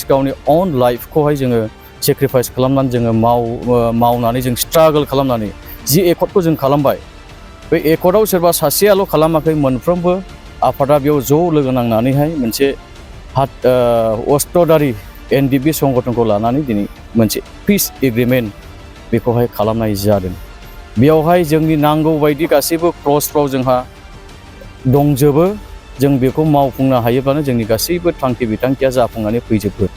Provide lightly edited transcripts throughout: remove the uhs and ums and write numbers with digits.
गावनि अन लाइफखौहाय जोङो सेक्रिफाइस खालामनानै जोङो मावनानै जों स्ट्रागल खालामनानै जि एकर्डखौ जों खालामबाय बे एकर्डआव सोरबा सासेयाल' खालामाखै मोनफ्रोमबो आफादा बेयाव ज' लोगो नांनानैहाय मोनसे अष्टदारि NDB संगठनखौ लानानै दिनै मोनसे पिस एग्रिमेन्ट बेखौहाय खालामनाय जादों। बेयावहाय जोंनि नांगौ बायदि गासैबो क्लजफ्राव जोंहा दंजोबो। जों बेखौ मावफुंनो हायोब्लानो जोंनि गासैबो थांखि बिथांखिया जाफुंनानै फैजोबगोन।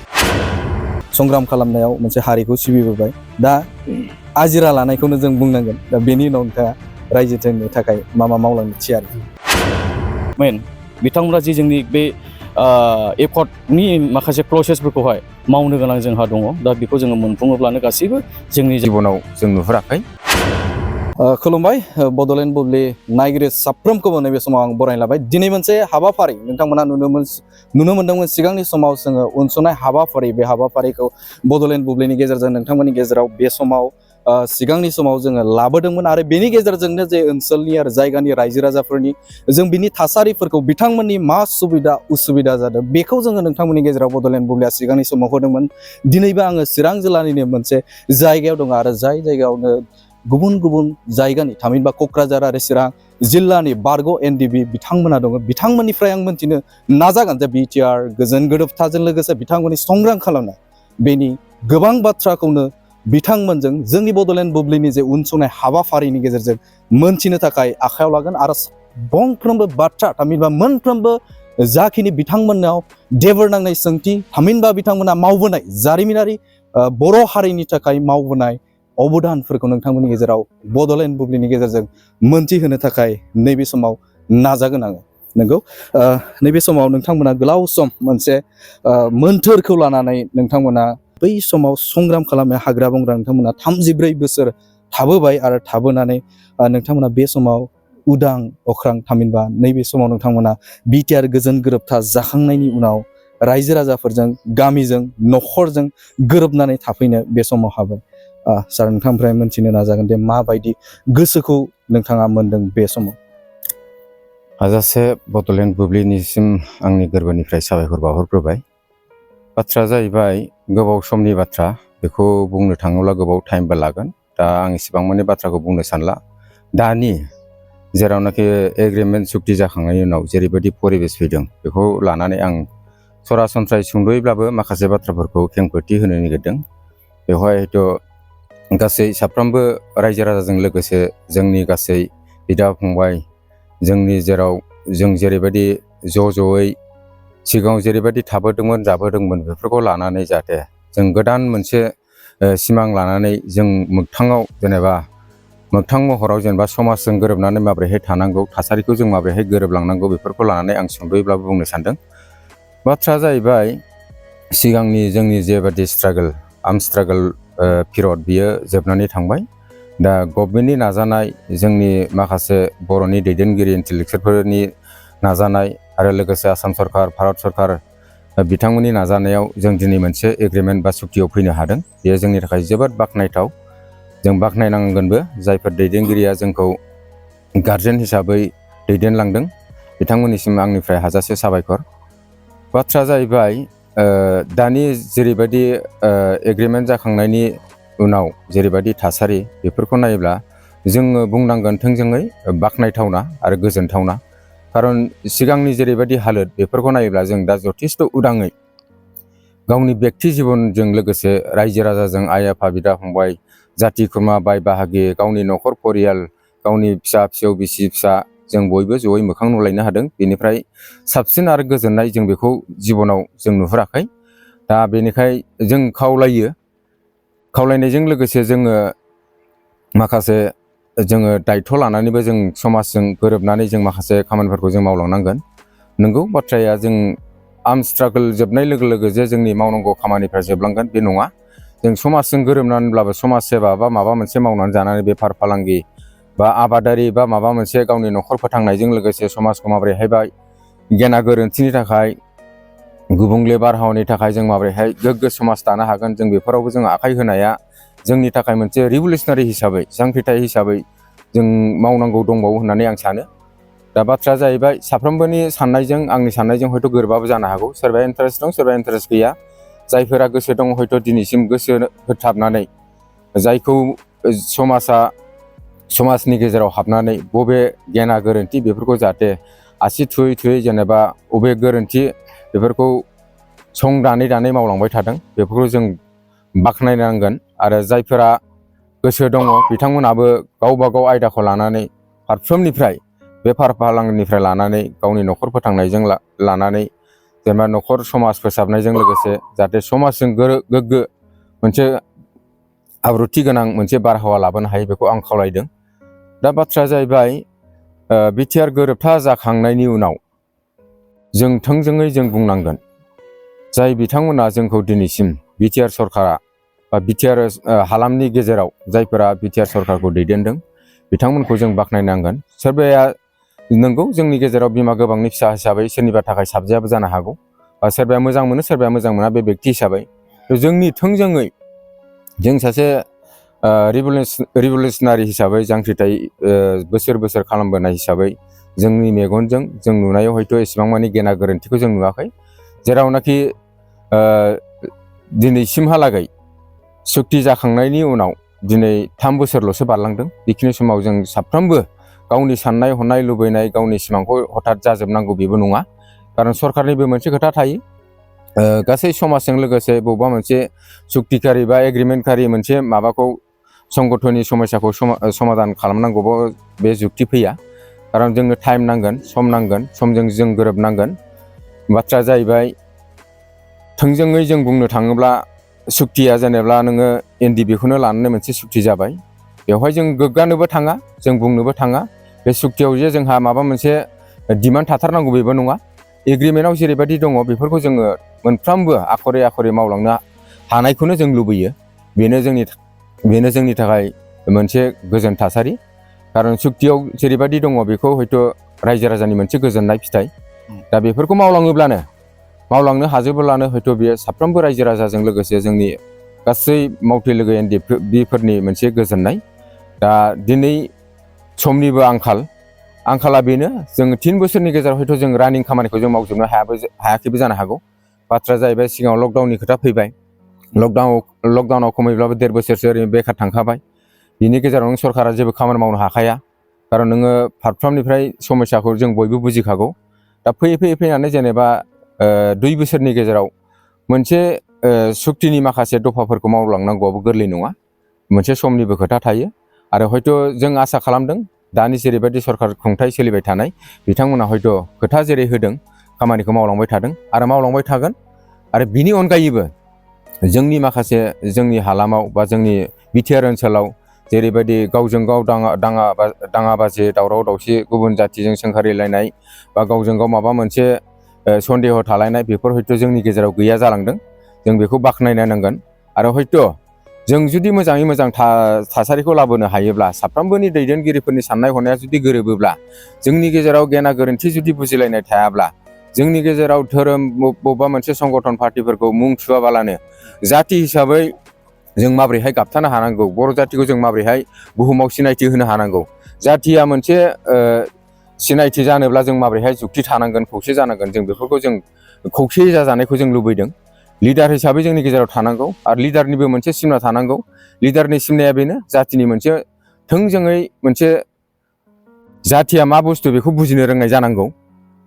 संग्राम खालामनायाव मोनसे हारिखौ सिबिबोबाय, दा आजिरा लानायखौनो जों बुंनांगोन। दा बेनि उनाव नोंथाङा रायजोनि थाखाय मा मावलांनो थियारि? मेन बिथांमोना जि जोंनि बे एकर्डनि माखासे प्रसेसफोरखौहाय मावनो गोनां जोंहा दङ। दा बेखौ जोङो मोनफुङोब्लानो गासैबो जोंनि जिबनाव जों नुहुराखै। खुलुमबाय बड'लेण्ड बुब्लि नायगिरि साफ्रोमखौबो नैबे समाव आं बरायना लाबाय। दिनै मोनसे हाबाफारि नोंथांमोना नुनो मोन्दोंमोन सिगांनि समाव जोङो उनस'नाय हाबाफारि, बे हाबाफारिखौ बड'लेण्ड बुब्लिनि गेजेरजों नोंथांमोननि गेजेराव बे समाव सिगांनि समाव जोङो लाबोदोंमोन आरो बेनि गेजेरजोंनो जे ओनसोलनि आरो जायगानि रायजो राजाफोरनि जों बिनि थासारिफोरखौ बिथांमोननि मा सुबिदा उसुबिदा जादों बेखौ जोङो नोंथांमोननि गेजेराव बड'लेण्ड बुब्लिया सिगांनि समाव होदोंमोन। दिनैबो आङो चिरां जिल्लानिनो मोनसे जायगायाव दङ आरो जाय जायगायावनो गुबुन गुबुन जायगानि थामहिनबा क'क्राझार आरो चिरां जिल्लानि बारग' NDB बिथांमोना दङ। बिथांमोननिफ्राय आं मोनथिनो नाजागोन जे BTR गोजोन गोरोबथाजों लोगोसे बिथांमोननि संग्राम खालामनाय बेनि गोबां बाथ्राखौनो बिथांमोनजों जोंनि बड'लेण्ड बुब्लिनि जे उनसंनाय हाबाफारिनि गेजेरजों मोनथिनो थाखाय आखायाव लागोन आरो गंफ्रोमबो बाथ्रा थामहिनबा मोनफ्रोमबो जाखिनि बिथांमोनाव देबोर नांनाय सोंथि थामहिनबा बिथांमोना मावबोनाय जारिमिनारि बर' हारिनि थाखाय मावबोनाय अबदानफोरखौ नोंथांमोननि गेजेराव बड'लेण्ड बुब्लिनि गेजेरजों मोनथिहोनो थाखाय नैबे समाव नाजागोन आङो। नंगौ, नैबे समाव नोंथांमोना गोलाव सम मोनसे मोन्थोरखौ लानानै नोंथांमोना बै समाव संग्राम खालामनाय हाग्रा बंग्रा नोंथांमोना 34 बोसोर थाबोबाय आरो थाबोनानै नोंथांमोना बे समाव उदां अख्रां थामहिनबा नैबे समाव नोंथांमोना BTR गोजोन गोरोबथा जाखांनायनि उनाव रायजो राजाफोरजों गामिजों न'खरजों गोरोबनानै थाफैनो बे समाव हाबाय। सार, नोंथांनिफ्राय मोनथिनो नाजागोन दे माबायदि गोसोखौ नोंथाङा मोनदों बे समाव? हाजासे बड'लेण्ड बुब्लिनिसिम आंनि गोरबोनिफ्राय साबायखर बावहरग्रोबाय। बाथ्राया जाहैबाय गोबाव समनि बाथ्रा, बेखौ बुंनो थाङोब्ला गोबाव टाइमबो लागोन। दा आं इसिबां माने बाथ्राखौ बुंनो सानला। दानि जेरावनाखि एग्रिमेन्ट सुक्ति जाखांनायनि उनाव जेरैबायदि परिबेस फैदों बेखौ लानानै आं सरासनस्रायै सुंद'यैब्लाबो माखासे बाथ्राफोरखौ खेंफोरथि होनो नागिरदों। बेवहाय हयथ' गासै साफ्रोमबो रायजो राजाजों लोगोसे जोंनि गासै बिदा फंबाय जोंनि जेराव जों जेरैबायदि ज'यै सिगाङाव जेरैबायदि थाबोदोंमोन जाबोदोंमोन बेफोरखौ लानानै जाहाथे जों गोदान मोनसे सिमां लानानै जों मोगथाङाव जेनेबा मोगथां महराव जेनेबा समाजजों गोरोबनानै माबोरैहाय थानांगौ, थासारिखौ जों माबोरैहाय गोरोबलांनांगौ बेफोरखौ लानानै आं सुंद'यैब्लाबो बुंनो सानदों। बाथ्राया जाहैबाय सिगांनि जोंनि जेबादि आर्म स्ट्रागल पिरियड बियो जोबनानै थांबाय। दा गभर्नमेन्टनि नाजानाय, जोंनि माखासे बर'नि दैदेनगिरि इन्टेलेक्सुवेलफोरनि नाजानाय आरो लोगोसे आसाम सरकार, भारत सरकार बिथांमोननि नाजानायाव जों दिनै मोनसे एग्रिमेन्ट बा सुक्तियाव फैनो हादों। बेयो जोंनि थाखाय जोबोद बाख्नायथाव। जों बाख्नायनांगोनबो जायफोर दैदेनगिरिया जोंखौ गार्जेन हिसाबै दैदेनलांदों बिथांमोननिसिम आंनिफ्राय हाजासे साबायखर। बाथ्राया जाहैबाय दानि जेरैबायदि एग्रिमेन्ट जाखांनायनि उनाव जेरैबायदि थासारि बेफोरखौ नायोब्ला जोङो बुंनांगोन थोंजोङै बाख्नायथावना आरो गोजोनथावना। खारन सिगांनि जेरैबायदि हालोद बेफोरखौ नायोब्ला जों दा जथेस्थ' उदाङै गावनि बेक्ति जिबनजों लोगोसे रायजो राजाजों आइ आफा बिदा फंबाय जाथि खुरमा बाय बाहागि गावनि न'खर परियाल गावनि फिसा फिसौ बिसि फिसा जों बयबो जयै मोखां नुलायनो हादों। बेनिफ्राय साबसिन आरो गोजोननाय जों बेखौ जिबनाव जों नुहुराखै। दा बेनिखाय जों खावलायनायजों लोगोसे जोङो माखासे दायथ' लानानैबो जों समाजजों गोरोबनानै जों माखासे खामानिफोरखौ जों मावलांनांगोन। नंगौ, बाथ्राया जों आर्म स्ट्रागल जोबनाय लोगो लोगो जे जोंनि मावनांगौ खामानिफ्रा जोबलांगोन बे नङा। जों समाजजों गोरोबनानैब्लाबो समाज सेवा बा माबा मोनसे मावनानै जानानै बेफार फालांगि बा आबादारि बा माबा मोनसे गावनि न'खर फोथांनायजों लोगोसे समाजखौ माबोरैहाय गेना गोरोन्थिनि थाखाय गुबुंले बारहावानि थाखाय जों माबोरैहाय गोग्गो समाज दानो हागोन, जों बेफोरावबो जों आखाइ होनाया जोंनि थाखाय मोनसे रिभलिउसनारि हिसाबै जांख्रिथाय हिसाबै जों मावनांगौ दंबावो होननानै आं सानो। दा बाथ्राया जाहैबाय साफ्रोमबोनि साननायजों आंनि साननायजों हयथ' गोरोबाबो जानो हागौ। सोरबाया इन्टारेस्ट दं, सोरबाया इन्टारेस्ट गैया। जायफोरा गोसो दं हयथ' दिनैसिम गोसो होथाबनानै जायखौ समाजनि गेजेराव हाबनानै बबे गेना गोरोन्थि बेफोरखौ जाहाथे आसि थुयै थुयै जेनेबा बबे गोरोन्थि बेफोरखौ सं दानै दानै मावलांबाय थादों बेफोरखौ जों बाख्नायनांगोन। आरो जायफोरा गोसो दङ बिथांमोनाबो गावबा गाव आयदाखौ लानानै फारफ्रोमनिफ्राय बेफार फालांगिनिफ्राय लानानै गावनि न'खर फोथांनायजों लानानै जेनेबा न'खर समाज फोसाबनायजों लोगोसे जाहाथे समाजजों गोग्गो मोनसे आब्रुथि गोनां मोनसे बारहावा लाबोनो हायो बेखौ आं खावलायदों। दा बाथ्राया जाहैबाय बिटिआर गोरोबथा जाखांनायनि उनाव जों थोंजोङै जों बुंनांगोन जाय बिथांमोना जोंखौ दिनैसिम बिटिआर सरकारा बा बिटिआर हालामनि गेजेराव जायफोरा बिटिआर सरकारखौ दैदेनदों बिथांमोनखौ जों बाख्नायनांगोन। सोरबाया नंगौ जोंनि गेजेराव बिमा गोबांनि फिसा हिसाबै सोरनिबा थाखाय साबजायाबो जानो हागौ बा सोरबाया मोजां मोनो सोरबाया मोजां मोना बे बेक्ति हिसाबै जोंनि थोंजोङै जों सासे रिभलिउसनारि हिसाबै जांख्रिथाय बोसोर बोसोर खालामबोनाय हिसाबै जोंनि मेगनजों जों नुनायाव हयथ' एसेबां मानि गेना गोरोन्थिखौ जों नुवाखै। जेरावनाखि दिनैसिमहालागै सुक्ति जाखांनायनि उनाव दिनै 3 बोसोरल'सो बारलांदों। बेखिनि समाव जों साफ्रोमबो गावनि साननाय हनाय लुबैनाय गावनि सिमांखौ हथात जाजोबनांगौ बेबो नङा। खारन सरकारनिबो मोनसे खोथा थायो गासै समाजजों लोगोसे बबेबा मोनसे सुक्तिकारि बा एग्रिमेन्टकारि मोनसे माबाखौ संगठननि समस्याखौ समाधान खालामनांगौबो बे जुक्ति फैया। खारन जोंनो टाइम नांगोन समजों जों गोरोबनांगोन। बाथ्राया जाहैबाय थोंजोङै जों बुंनो थाङोब्ला सुक्तिया जेनेबा नोङो एनडिबिखौनो लानानै मोनसे सुक्ति जाबाय। बेवहाय जों गोग्गानोबो थाङा जों बुंनोबो थाङा बे सुक्तियाव जे जोंहा माबा मोनसे डिमान्ड थाथारनांगौ बेबो नङा। एग्रिमेन्टआव जेरैबायदि दङ बेफोरखौ जोङो मोनफ्रोमबो आखरे आखरे मावलांनो हानायखौनो जों लुबैयो। बेनो जोंनि थाखाय मोनसे गोजोन थासारि। खारन सुक्तियाव जेरैबायदि दङ बेखौ हयथ' रायजो राजानि मोनसे गोजोननाय फिथाइ। दा बेफोरखौ मावलांनो हाजोबोब्लानो हयथ' बेयो साफ्रोमबो रायजो राजाजों लोगोसे जोंनि गासै मावथि लोगो एनडिएफबि मोनसे गोजोननाय। दा दिनै समनिबो आंखाला बेनो जों 3 बोसोरनि गेजेराव हयथ' जों रानिं खामानिखौ जों मावजोबनो हायाखैबो जानो हागौ। बाथ्राया जाहैबाय सिगाङाव लकडाउननि खोथा फैबाय। लकडाउनाव खमैब्लाबो 1.5 बोसोरसो ओरैनो बेखार थांखाबाय। बिनि गेजेराव नों सरकारा जेबो खामानि मावनो हाखाया। खारन नोङो फारफ्रोमनिफ्राय समस्याखौ जों बयबो बुजिखागौ। दा फैयै फैनानै जेनेबा 2 बोसोरनि गेजेराव मोनसे सुक्तिनि माखासे दफाफोरखौ मावलांनांगौआबो गोरलै नङा। मोनसे समनिबो खोथा थायो। आरो हयथ' जों आसा खालामदों दानि जेरैबायदि सरकार खुंथाय सोलिबाय थानाय बिथांमोना हयथ' खोथा जेरै होदों खामानिखौ मावलांबाय थादों आरो मावलांबाय थागोन। आरो बिनि अनगायैबो जोंनि हालामाव बा जोंनि बिटिआर ओनसोलाव जेरैबायदि गावजों गाव दाङाबाजि दावराव दावसि गुबुन जातिजों सोंखारिलायनाय बा गावजों गाव माबा मोनसे सन्देह थालायनाय बेफोर हयथ' जोंनि गेजेराव गैया जालांदों। जों बेखौ बाख्नायनो नांगोन। आरो हयथ' जों जुदि मोजाङै मोजां थासारिखौ लाबोनो हायोब्ला साफ्रोमबोनि दैदेनगिरिफोरनि साननाय हनाया जुदि गोरोबोब्ला जोंनि गेजेराव गेना गोरोन्थि जुदि बुजिलायनाय थायाब्ला जोंनि गेजेराव धोरोम बबेबा मोनसे संगठन पार्टिफोरखौ मुं सुवाबालानो जाति हिसाबै जों माबोरैहाय गाबथानो हानांगौ बर' जातिखौ जों माबोरैहाय बुहुमाव सिनायथि होनो हानांगौ जातिया मोनसे सिनायथि जानोब्ला जों माबोरैहाय जुक्ति थानांगोन खौसे जानांगोन जों बेफोरखौ जों खौसे जाजानायखौ जों लुबैदों। लिडार हिसाबै जोंनि गेजेराव थानांगौ आरो लिडारनिबो मोनसे सिमा थानांगौ। लिडारनि सिमनाया बेनो जातिनि मोनसे थोंजोङै मोनसे जातिया मा बुस्थु बेखौ बुजिनो रोंनाय जानांगौ।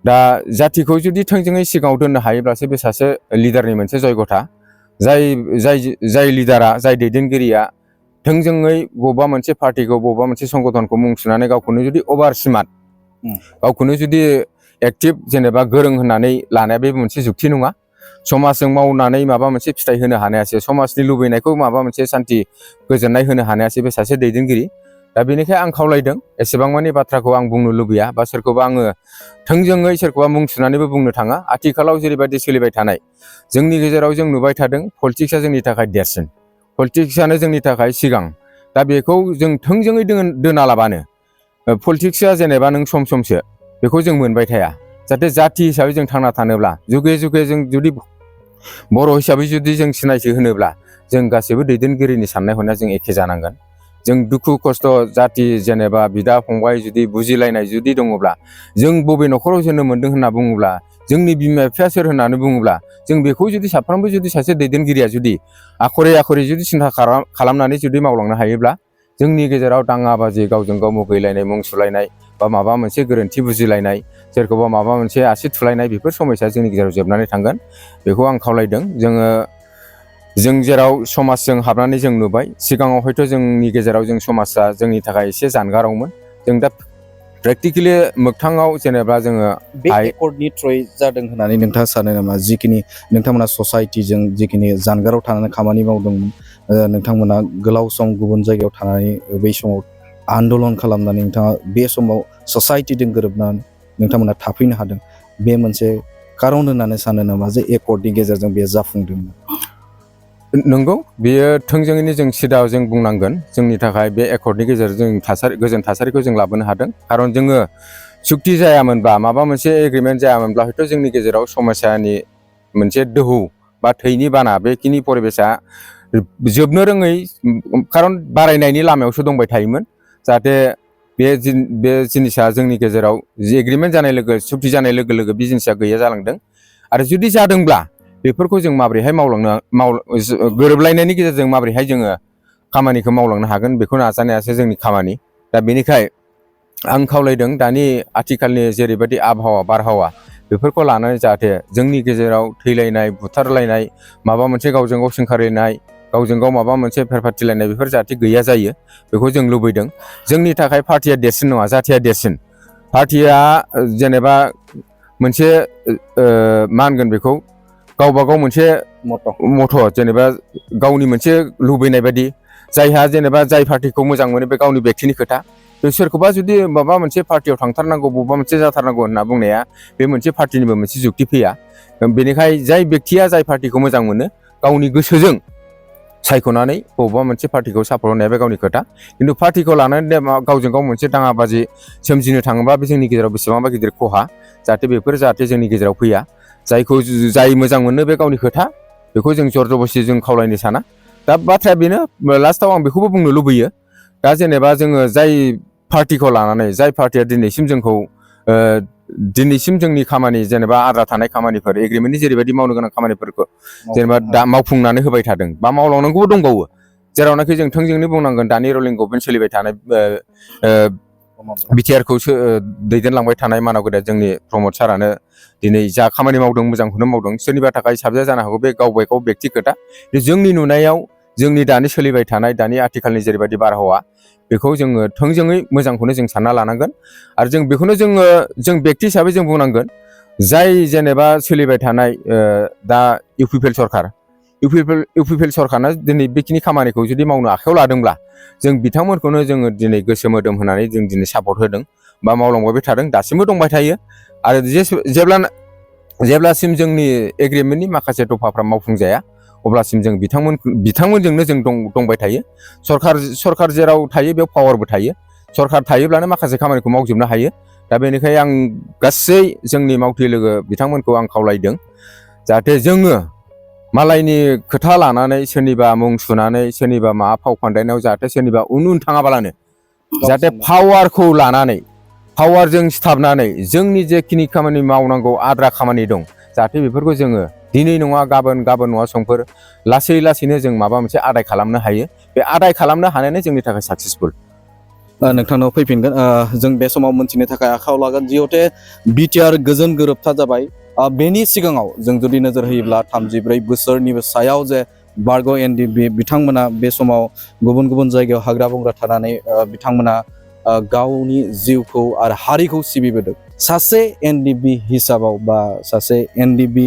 दा जातिखौ जुदि थोंजोङै सिगाङाव दोननो हायोब्लासो बे सासे लिडारनि मोनसे जयगथा। जाय लिडारा जाय दैदेनगिरिया थोंजोङै बबेबा मोनसे पार्टिखौ बबेबा मोनसे संगठनखौ मुं सुनानै गावखौनो जुदि अभार स्मार्ट गावखौनो जुदि एक्टिभ जेनेबा गोरों होननानै लानाया बे मोनसे जुक्ति नङा। समाजजों मावनानै माबा मोनसे फिथाइ होनो हानायासो समाजनि लुबैनायखौ माबा मोनसे सान्थि गोजोननाय होनो हानायासो बे सासे दैदेनगिरि। दा बेनिखायनो आं खावलायदों एसेबां मानि बाथ्राखौ आं बुंनो लुबैया बा सोरखौबा आङो थोंजोङै सोरखौबा मुं सुनानैबो बुंनो थाङा। आथिखालाव जेरैबायदि सोलिबाय थानाय जोंनि गेजेराव जों नुबाय थादों पलिटिक्सआ जोंनि थाखाय देरसिन पलिटिक्सआनो जोंनि थाखाय सिगां। दा बेखौ जों थोंजोङै दोनालाबानो पलिटिक्सआ जेनेबा नों समसो बेखौ जों मोनबाय थाया। जाहाथे जाति हिसाबै जों थांना थानोब्ला जुगे जुगे जों जुदि बर' हिसाबै जुदि जों सिनायथि होनोब्ला जों गासैबो दैदेनगिरिनि साननाय हनाया जों एखे जानांगोन। जों दुखु खस्थ' जाति जेनेबा बिदा फंबाय जुदि बुजिलायनाय जुदि दङब्ला जों बबे न'खराव जोनोम मोन्दों होनना बुङोब्ला जोंनि बिमा बिफाया सोर होननानै बुङोब्ला जों बेखौ जुदि साफ्रोमबो जुदि सासे दैदेनगिरिया जुदि आखरे जुदि सिन्था खालामनानै जुदि मावलांनो हायोब्ला जोंनि गेजेराव दाङाबाजि गावजों गाव मुगैलायनाय मुं सुलायनाय बा माबा मोनसे गोरोन्थि बुजिलायनाय सोरखौबा माबा मोनसे आसि थुलायनाय बेफोर समस्या जोंनि गेजेराव जोबनानै थांगोन बेखौ आं खावलायदों। जों जेराव समाजजों हाबनानै जों नुबाय सिगाङाव हयथ' जोंनि गेजेराव जों समाजा जोंनि थाखाय एसे जानगारावमोन जों दा प्रेक्टिकेलि मोगथाङाव जेनेबा जोङो बे एकर्डनि थ्रुयै जादों होननानै नोंथाङा सानो नामा? जिखिनि नोंथांमोना ससाइटिजों जिखिनि जानगाराव थानानै खामानि मावदोंमोन नोंथांमोना गोलाव सम गुबुन जायगायाव थानानै बै समाव आन्दलन खालामनानै नोंथाङा बे समाव ससाइटिजों गोरोबनानै नोंथांमोना थाफैनो हादों बे मोनसे खारन होननानै सानो नामा जे एकर्डनि गेजेरजों बे जाफुंदोंमोन? नंगौ बेयो थोंजोङैनो जों सिदा जों बुंनांगोन जोंनि थाखाय बे एकर्डनि गेजेरजों गोजोन थासारिखौ जों लाबोनो हादों। खारन जोङो सुक्ति जायामोनबा माबा मोनसे एग्रिमेन्ट जायामोनब्ला हयथ' जोंनि गेजेराव समस्यानि मोनसे दोहौ बा थैनि बाना बेखिनि परिबेसा जोबनो रोङै खारन बारायनायनि लामायावसो दंबाय थायोमोन। जाहाथे बे जिनिसा जोंनि गेजेराव जि एग्रिमेन्ट जानाय लोगो सुक्ति जानाय लोगो लोगो बे जिनिसा गैया जालांदों आरो जुदि जादोंब्ला बेफोरखौ जों माबोरैहाय गोरोबलायनायनि गेजेरजों माबोरैहाय जोङो खामानिखौ मावलांनो हागोन बेखौ नाजानायासो जोंनि खामानि। दा बेनिखाय आं खावलायदों दानि आथिखालनि जेरैबायदि बारहावा बेफोरखौ लानानै जाहाथे जोंनि गेजेराव थैलायनाय बुथारलायनाय माबा मोनसे गावजों गाव सोंखारिनाय गावजों गाव माबा मोनसे फेरफाथिलायनाय बेफोर जाहाथे गैया जायो बेखौ जों लुबैदों। जोंनि थाखाय पार्टिया देरसिन नङा जाथिया देरसिन। पार्टिया जेनेबा मोनसे मा होनगोन बेखौ गावबा गाव मोनसे मथ' जेनेबा गावनि मोनसे लुबैनाय बायदि जायहा जेनेबा जाय पार्टिखौ मोजां मोनो बे गावनि बेक्तिनि खोथा। सोरखौबा जुदि माबा मोनसे पार्टियाव थांथारनांगौ बबेबा मोनसे जाथारनांगौ होनना बुंनाया बे मोनसे पार्टिनिबो मोनसे जुक्ति फैया। बेनिखाय जाय बेक्तिया जाय पार्टिखौ मोजां मोनो गावनि गोसोजों सायख'नानै बबेबा मोनसे पार्टिखौ सापर्ट होनाया बे गावनि खोथा। खिन्थु पार्टिखौ लानानै गावजों गाव मोनसे दाङाबाजि सोमजिनो थाङोबा बे जोंनि गेजेराव बेसेबांबा गिदिर खहा जाहाथे जोंनि गेजेराव फैया। जाय मोजां मोनो बे गावनि खोथा बेखौ जों जर जबस्ति जों खावलायनो साना। दा बाथ्राया बेनो लास्टाव आं बेखौबो बुंनो लुबैयो दा जेनेबा जोङो जाय पार्टिखौ लानानै जाय पार्टिया दिनैसिम जोंनि खामानि जेनेबा आद्रा थानाय खामानिफोर एग्रिमेन्टनि जेरैबायदि मावनो गोनां खामानिफोरखौ जेनेबा दा मावफुंनानै होबाय थादों बा मावलांनांगौबो दंबावो जेरावनाखि जों थोंजोंनो बुंनांगोन दानि रुलिं गभर्नमेन्ट सोलिबाय थानाय बिटिआरखौ दैदेनलांबाय थानाय मानाव गेदेर जोंनि प्रमद सारानो दिनै जा खामानि मावदों मोजांखौनो मावदों। सोरनिबा थाखाय साबजाया जानो हागौ बे गावबागाव बेक्ति खोथा। जोंनि नुनायाव जोंनि दानि सोलिबाय थानाय दानि आथिखालनि जेरैबायदि बारहावा बेखौ जोङो थोंजोङै मोजांखौनो जों सानना लानांगोन। आरो जों बेखौनो जों बेक्ति हिसाबै जों बुंनांगोन जाय जेनेबा सोलिबाय थानाय दा इउपिपिएल सरखारा दिनै बेखिनि खामानिखौ जुदि मावनो आखायाव लादोंब्ला जों बिथांमोनखौनो जोङो दिनै गोसो मोदोम होनानै जों दिनै सापर्ट होदों बा मावलांबाय थादों दासिमबो दंबाय थायो। आरो जेब्लासिम जोंनि एग्रिमेन्टनि माखासे दफाफ्रा मावफुंजाया अब्लासिम जों बिथांमोनजोंनो जों दंबाय थायो। सरखार जेराव थायो बेयाव पावारबो थायो। सरखार थायोब्लानो माखासे खामानिखौ मावजोबनो हायो। दा बेनिखायनो आं गासै जोंनि मावथि लोगो बिथांमोनखौ आं खावलायदों जाहाथे जोङो मालायनि खोथा लानानै सोरनिबा मुं सुनानै सोरनिबा माबा फाव फान्दायनायाव जाहाथे सोरनिबा उन थाङाबालानो जाहाथे पावारखौ लानानै पावारजों सिथाबनानै जोंनि जेखिनि खामानि मावनांगौ आद्रा खामानि दं जाहाथे बेफोरखौ जोङो दिनै नङा गाबोन नङा समफोर लासैनो जों माबा मोनसे आदाय खालामनो हायो। बे आदाय खालामनो हानायानो जोंनि थाखाय साक्सेसफुल। नोंथांनाव फैफिनगोन जों बे समाव मोनथिनो थाखाय आखायाव लागोन जिहेथे बिटिआर गोजोन गोरोबथा जाबाय। बेनि सिगाङाव जों जुदि नोजोर होयोब्ला 34 बोसोरनिबो सायाव जे बारग' एनडिएफबि बिथांमोना बे समाव गुबुन जायगायाव हाग्रा बंग्रा थानानै बिथांमोना गावनि जिउखौ आरो हारिखौ सिबिबोदों। सासे एनडिएफबि हिसाबाव बा सासे एनडिएफबि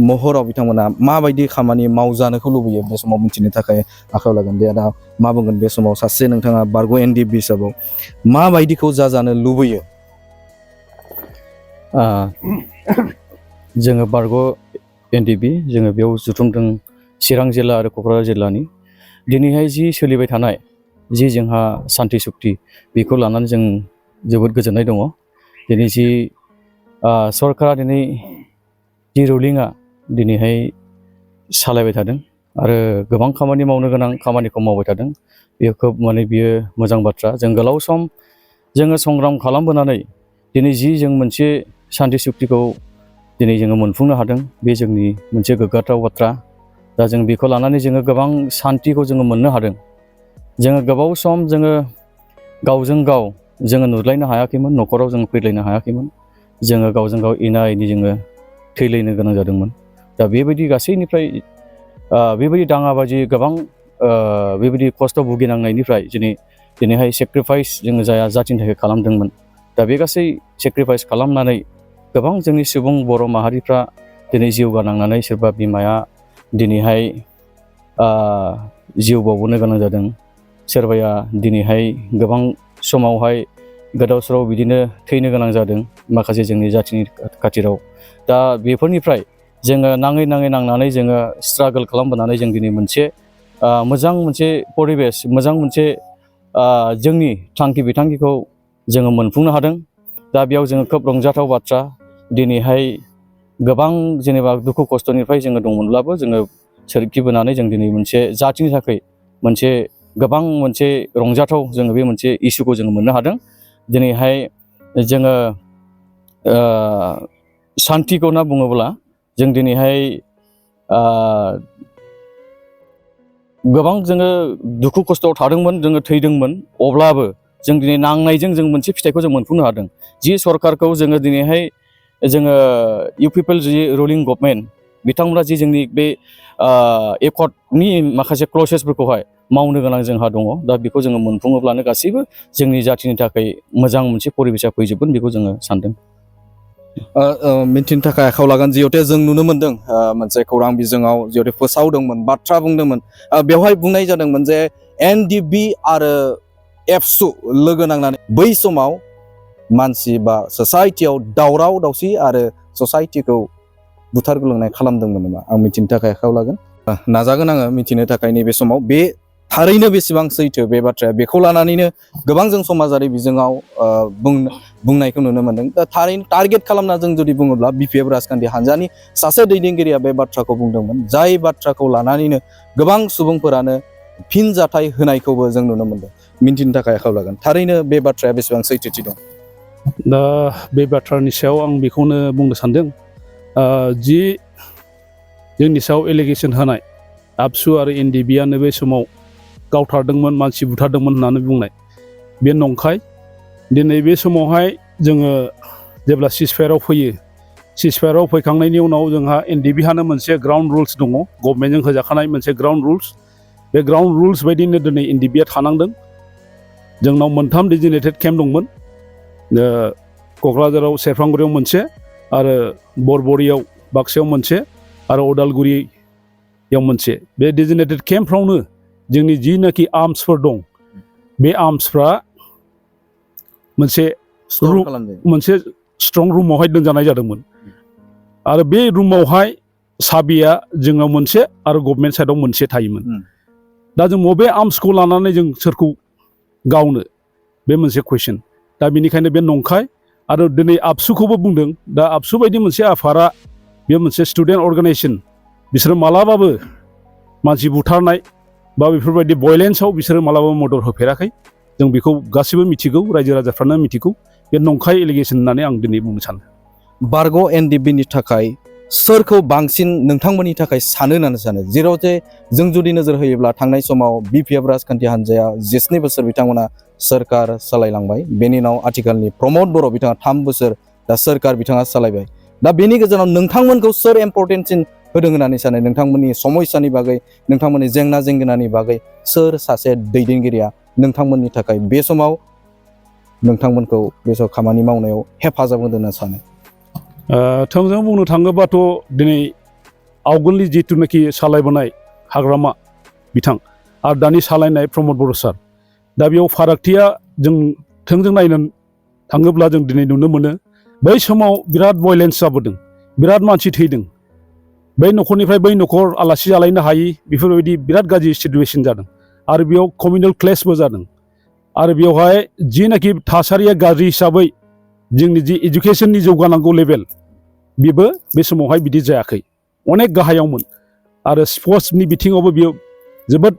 महराव बिथांमोना माबायदि खामानि मावजानोखौ लुबैयो बे समाव मिथिनो थाखाय आखायाव लागोन। दे दा मा बुंगोन बे समाव सासे नोंथाङा बारग' एनडिएफबि हिसाबाव माबायदिखौ जाजानो लुबैयो? जोङो बारग' एनडिएफबि जोङो बेयाव जुथुमदों चिरां जिल्ला आरो क'क्राझार जिल्लानि। दिनैहाय जि सोलिबाय थानाय जि जोंहा सान्थि सुक्ति बेखौ लानानै जों जोबोद गोजोननाय दङ। दिनै जि सरकारा दिनै जि रुलिङा दिनैहाय सालायबाय थादों आरो गोबां खामानि मावनो गोनां खामानिखौ मावबाय थादों। बेयो खोब माने बियो मोजां बाथ्रा। जों गोलाव सम जोङो संग्राम खालामबोनानै दिनै जों मोनसे सान्थि सुक्तिखौ दिनै जोङो मोनफुंनो हादों, बे जोंनि मोनसे गोग्गाथाव बाथ्रा। दा जों बेखौ लानानै जोङो गोबां सान्तिखौ जोङो मोननो हादों। जोङो गोबाव सम जोङो गावजों गाव जोङो नुलायनो हायाखैमोन, न'खराव जों फैलायनो हायाखैमोन। जोङो गावजों गाव एना एनि जोङो थैलायनो गोनां जादोंमोन। दा बेबायदि गासैनिफ्राय बेबायदि दाङाबाजि गोबां बेबायदि खस्थ' भुगिनांनायनिफ्राय दिनैहाय सेक्रिफाइस जोङो जाथिनि थाखाय खालामदोंमोन। दा बे गासै सेक्रिफाइस खालामनानै गोबां जोंनि सुबुं बर' माहारिफ्रा दिनै जिउ गारनांनानै सोरबा बिमाया दिनैहाय जिउ बावबोनो गोनां जादों। सोरबाया दिनैहाय गोबां समावहाय गोदाव सोराव बिदिनो थैनो गोनां जादों माखासे जोंनि जाथिनि खाथिराव। दा बेफोरनिफ्राय जोङो नांनानै जोङो स्ट्रागोल खालामबोनानै जों दिनै मोनसे मोजां मोनसे परिबेस, मोजां मोनसे जोंनि थांखि बिथांखिखौ जोङो मोनफुंनो हादों। दा बेयाव जोङो खोब रंजाथाव बाथ्रा। दिनैहाय गोबां जेनेबा दुखु खस्थ'निफ्राय जोङो दंमोनब्लाबो जोङो सोरखिबोनानै जों दिनै मोनसे जाथिनि थाखाय मोनसे गोबां मोनसे रंजाथाव जोङो बे मोनसे इसुखौ जोङो मोननो हादों। दिनैहाय जोङो सान्तिखौ होनना बुङोब्ला जों दिनैहाय गोबां जोङो दुखु खस्थ'आव थादोंमोन, जोङो थैदोंमोन, अब्लाबो जों दिनै नांनायजों जों मोनसे फिथाइखौ जों मोनफुंनो हादों। जि सरकारखौ जोङो दिनैहाय जोङो इउ पिपल जि रुलिं गभर्नमेन्ट बिथांमोना जि जोंनि बे एकर्डनि माखासे क्लसेसफोरखौहाय मावनो गोनां जोंहा दङ। दा बेखौ जोङो मोनफुङोब्लानो गासैबो जोंनि जाथिनि थाखाय मोजां मोनसे परिबेसा फैजोबगोन बेखौ जोङो सानदों। मिन्थिनो थाखाय आखायाव लागोन। जिहेतु जों नुनो मोन्दों मोनसे खौरां बिजोङाव जिहेतु फोसावदोंमोन, बाथ्रा बुंदोंमोन। बेवहाय बुंनाय जादोंमोन जे एनडिएफबि आरो एबसु लोगो नांनानै बै समाव मानसि बा ससाइटियाव दावराव दावसि आरो ससाइटिखौ बुथारग्लुंनाय खालामदोंमोन नामा? आं मिथिनो थाखाय आखायाव लागोन। नाजागोन आङो मिथिनो थाखाय नैबे समाव बे थारैनो बेसेबां सैथो बे बाथ्राया। बेखौ लानानैनो गोबां जों समाजारि बिजोङाव बुंनायखौ नुनो मोन्दों। दा थारैनो टारगेट खालामना जों जुदि बुङोब्ला बिपिएफ राजखान्थि हान्जानि सासे दैदेनगिरिया बे बाथ्राखौ बुंदोंमोन, जाय बाथ्राखौ लानानैनो गोबां सुबुंफोरानो फिनजाथाय होनायखौबो जों नुनो मोन्दों। मिन्थिनो थाखाय आखायाव लागोन थारैनो बे बाथ्राया बेसेबां सैथोथि दं। दा बे बाथ्रानि सायाव आं बेखौनो बुंनो सानदों, जि जोंनि सायाव एलिगेसन होनाय आबसु आरो एनडिएफबिआनो बे समाव गावथारदोंमोन, मानसि बुथारदोंमोन होननानै बुंनाय बे नंखाय। दिनै बे समावहाय जोङो जेब्ला सिजफायाराव फैयो, सिजफायाराव फैखांनायनि उनाव जोंहा एनडिएफबिहानो मोनसे ग्राउन्ड रुल्स दङ, गभर्नमेन्टजों होजाखानाय मोनसे ग्राउन्ड रुल्स। बे ग्राउन्ड रुल्स बायदिनो दिनै एनडिएफबिआ थानांदों। जोंनाव 3 डिजिनेटेड केम्प दंमोन, क'क्राझाराव सेरफांगुरियाव मोनसे, आरो बरबरियाव बाक्सायाव मोनसे, आरो उदालगुरियाव मोनसे। बे डिजिनेटेड केम्पफ्रावनो जोंनि जिनाखि आर्म्सफोर दं, बे आर्म्सफ्रा मोनसे स्ट्रं रुमावहाय दोनजानाय जादोंमोन। आरो बे रुमावहाय साबिया जोंनाव मोनसे आरो गभर्नमेन्ट साइडआव मोनसे थायोमोन। दा जों बबे आर्म्सखौ लानानै जों सोरखौ गावनो, बे मोनसे कुइसन। दा बेनिखायनो बे नंखाय। आरो दिनै आबसुखौबो बुंदों। दा आबसु बायदि मोनसे आफादा, बे मोनसे स्टुडेन्ट अर्गानाइजेसन, बिसोरो मालाबाबो मानसि बुथारनाय बा बेफोरबायदि भयलेन्सआव बिसोरो मालाबाबो मदद होफेराखै। जों बेखौ गासैबो मिथिगौ, रायजो राजाफ्रानो मिथिगौ। बे नंखाय एलिगेसन होननानै आं दिनै बुंनो सानो। बारग' एनडिएफबिनि थाखाय सोरखौ बांसिन नोंथांमोननि थाखाय सानो होननानै सानो? जेराव जे जों जुदि नोजोर होयोब्ला थांनाय समाव बिपिएफ राजखान्थि हान्जाया 17 बोसोर बिथांमोना सोरखार सालायलांबाय। बेनि उनाव आथिखालनि प्रमद बर' बिथाङा 3 बोसोर दा सोरखार बिथाङा सालायबाय। दा बेनि गेजेराव नोंथांमोनखौ सोर इम्परटेन्टसिन होदों होननानै सानो? नोंथांमोननि समस्यानि बागै, नोंथांमोननि जेंना जेंगोनानि बागै सोर सासे दैदेनगिरिया नोंथांमोननि थाखाय बे समाव नोंथांमोनखौ बे समाव खामानि मावनायाव हेफाजाब होदों होनना सानो? थोंजों बुंनो थाङोबाथ' दिनै आवगोलनि जिथुनाखि सालायबोनाय हाग्रामा बिथां आरो दानि सालायनाय प्रमद बर' सार, दा बेयाव फारागथिया जों थोंजों नायनो थाङोब्ला जों दिनै नुनो मोनो, बै समाव बिराद भयलेन्स जाबोदों, बिराद मानसि थैदों। बै न'खरनिफ्राय बै न'खर आलासि जालायनो हायि, बेफोरबायदि बिराद गाज्रि सिटुवेसन जादों। आरो बेयाव कमिउनेल क्लेशबो जादों। आरो बेवहाय जिनाखि थासारिया गाज्रि हिसाबै जोंनि जि इडुकेसननि जौगानांगौ लेभेल, बेबो बे समावहाय बिदि जायाखै, अनेक गाहायावमोन। आरो स्पर्ट्सनि बिथिङावबो बियो जोबोद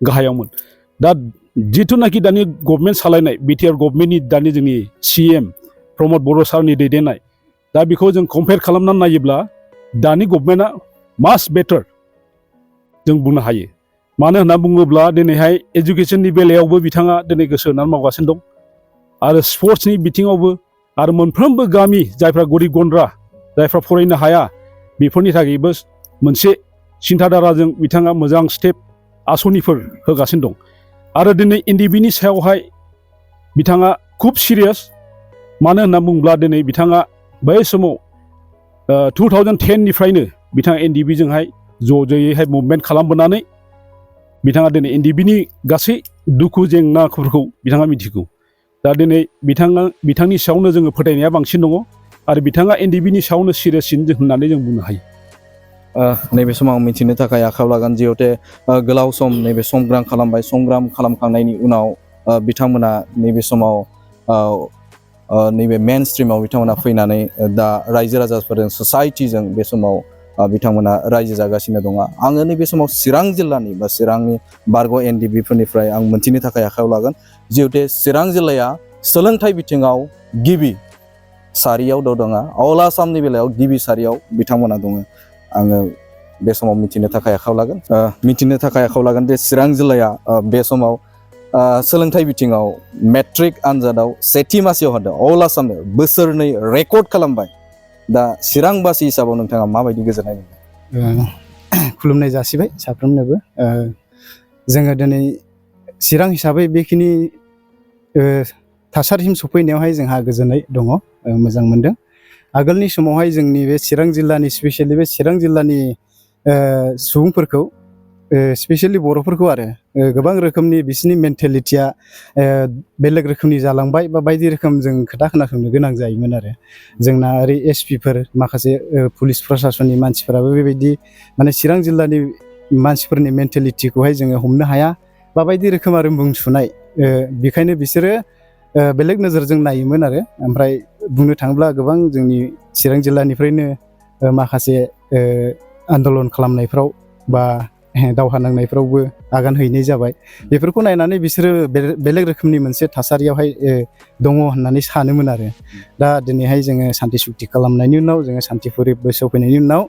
गाहायावमोन। दा जिथुनाखि दानि गभर्नमेन्ट सालायनाय बिटिआर गभर्नमेन्टनि दानि जोंनि CM प्रमद बर' सारनि दैदेननाय, दा बेखौ जों कम्पेयार खालामनानै नायोब्ला दानि गभर्नमेन्टआ मास बेटार जों बुंनो हायो। मानो होनना बुङोब्ला दिनैहाय एजुकेसननि बेलायावबो बिथाङा दिनै गोसो होनानै मावगासिनो दं आरो स्पर्ट्सनि बिथिङावबो आरो मोनफ्रोमबो गामि जायफ्रा गरिब गुन्द्रा जायफ्रा फरायनो हाया बेफोरनि थाखायबो मोनसे सिन्थाधाराजों बिथाङा मोजां स्टेप आसनिफोर होगासिनो दं। आरो दिनै NDBनि सायावहाय बिथाङा खुब सिरियास। मानो होनना बुङोब्ला दिनै बिथाङा बै समाव 2010निफ्रायनो बिथाङा NDBजोंहाय ज'यैहाय मुभमेन्ट खालामबोनानै बिथाङा दिनै NDBनि गासै दुखु जेंनाफोरखौ बिथाङा मिथिगौ। दा दिनै बिथांनि सायावनो जोङो फोथायनाया बांसिन दङ आरो बिथाङा NDBनि सायावनो सिरियाससिन होननानै जों बुंनो हायो। नैबे समाव मिथिनो थाखाय आखायाव लागोन जिहेते गोलाव सम नैबे संग्राम खालामबाय। संग्राम खालामखांनायनि उनाव बिथांमोना नैबे समाव नैबे मेन स्ट्रिमाव बिथांमोना फैनानै दा रायजो राजाफोरजों ससाइटिजों बे समाव बिथांमोना रायजो जागासिनो दङ। आङो नैबे समाव चिरां जिल्लानि बा चिरांनि बारग' NDBफोरनिफ्राय आं मोनथिनो थाखाय आखायाव लागोन जिहेतु चिरां जिल्लाया सोलोंथाइ बिथिङाव गिबि सारियाव दङ। अल आसामनि बेलायाव गिबि सारियाव बिथांमोना दङ। आङो बे समाव मिथिनो थाखाय आखायाव लागोन जे चिरां जिल्लाया बे समाव सोलोंथाइ बिथिङाव मेट्रिक आनजादाव सेथि मासियाव हादों। अल आसामनो बोसोरनै रेकर्ड खालामबाय। दा चिरांबासि हिसाबाव नोंथाङा माबायदि गोजोननाय मोनो? खुलुमनाय जासिबाय साफ्रोमनोबो। जोङो दिनै चिरां हिसाबै बेखिनि थासारिसिम सफैनायावहाय जोंहा गोजोननाय दङ, मोजां मोनदों। आगोलनि समावहाय जोंनि बे चिरां जिल्लानि स्पेसियेलि बे चिरां जिल्लानि सुबुंफोरखौ स्पेसियेलि बर'फोरखौ आरो गोबां रोखोमनि बिसिनि मेन्टेलिटिया बेलेग रोखोमनि जालांबाय बा बायदि रोखोम जों खोथा खोनासंनो गोनां जायोमोन आरो। जोंना ओरै SPफोर माखासे पुलिस प्रसासननि मानसिफोराबो बेबायदि माने चिरां जिल्लानि मानसिफोरनि मेन्टेलिटिखौहाय जोङो हमनो हाया बा बायदि रोखोम आरो मुं सुनाय, बेखायनो बिसोरो बेलेग नोजोरजों नायोमोन आरो। ओमफ्राय बुंनो थाङोब्ला गोबां जोंनि चिरां जिल्लानिफ्रायनो माखासे आन्दलन खालामनायफ्राव बा दावहा नांनायफ्रावबो आगान हैनाय जाबाय। बेफोरखौ नायनानै बिसोरो बेलेग रोखोमनि मोनसे थासारियावहाय दङ होननानै सानोमोन आरो। दा दिनैहाय जोङो सान्ति सुक्ति खालामनायनि उनाव जोङो सान्तिपुरि बैसोआव फैनायनि उनाव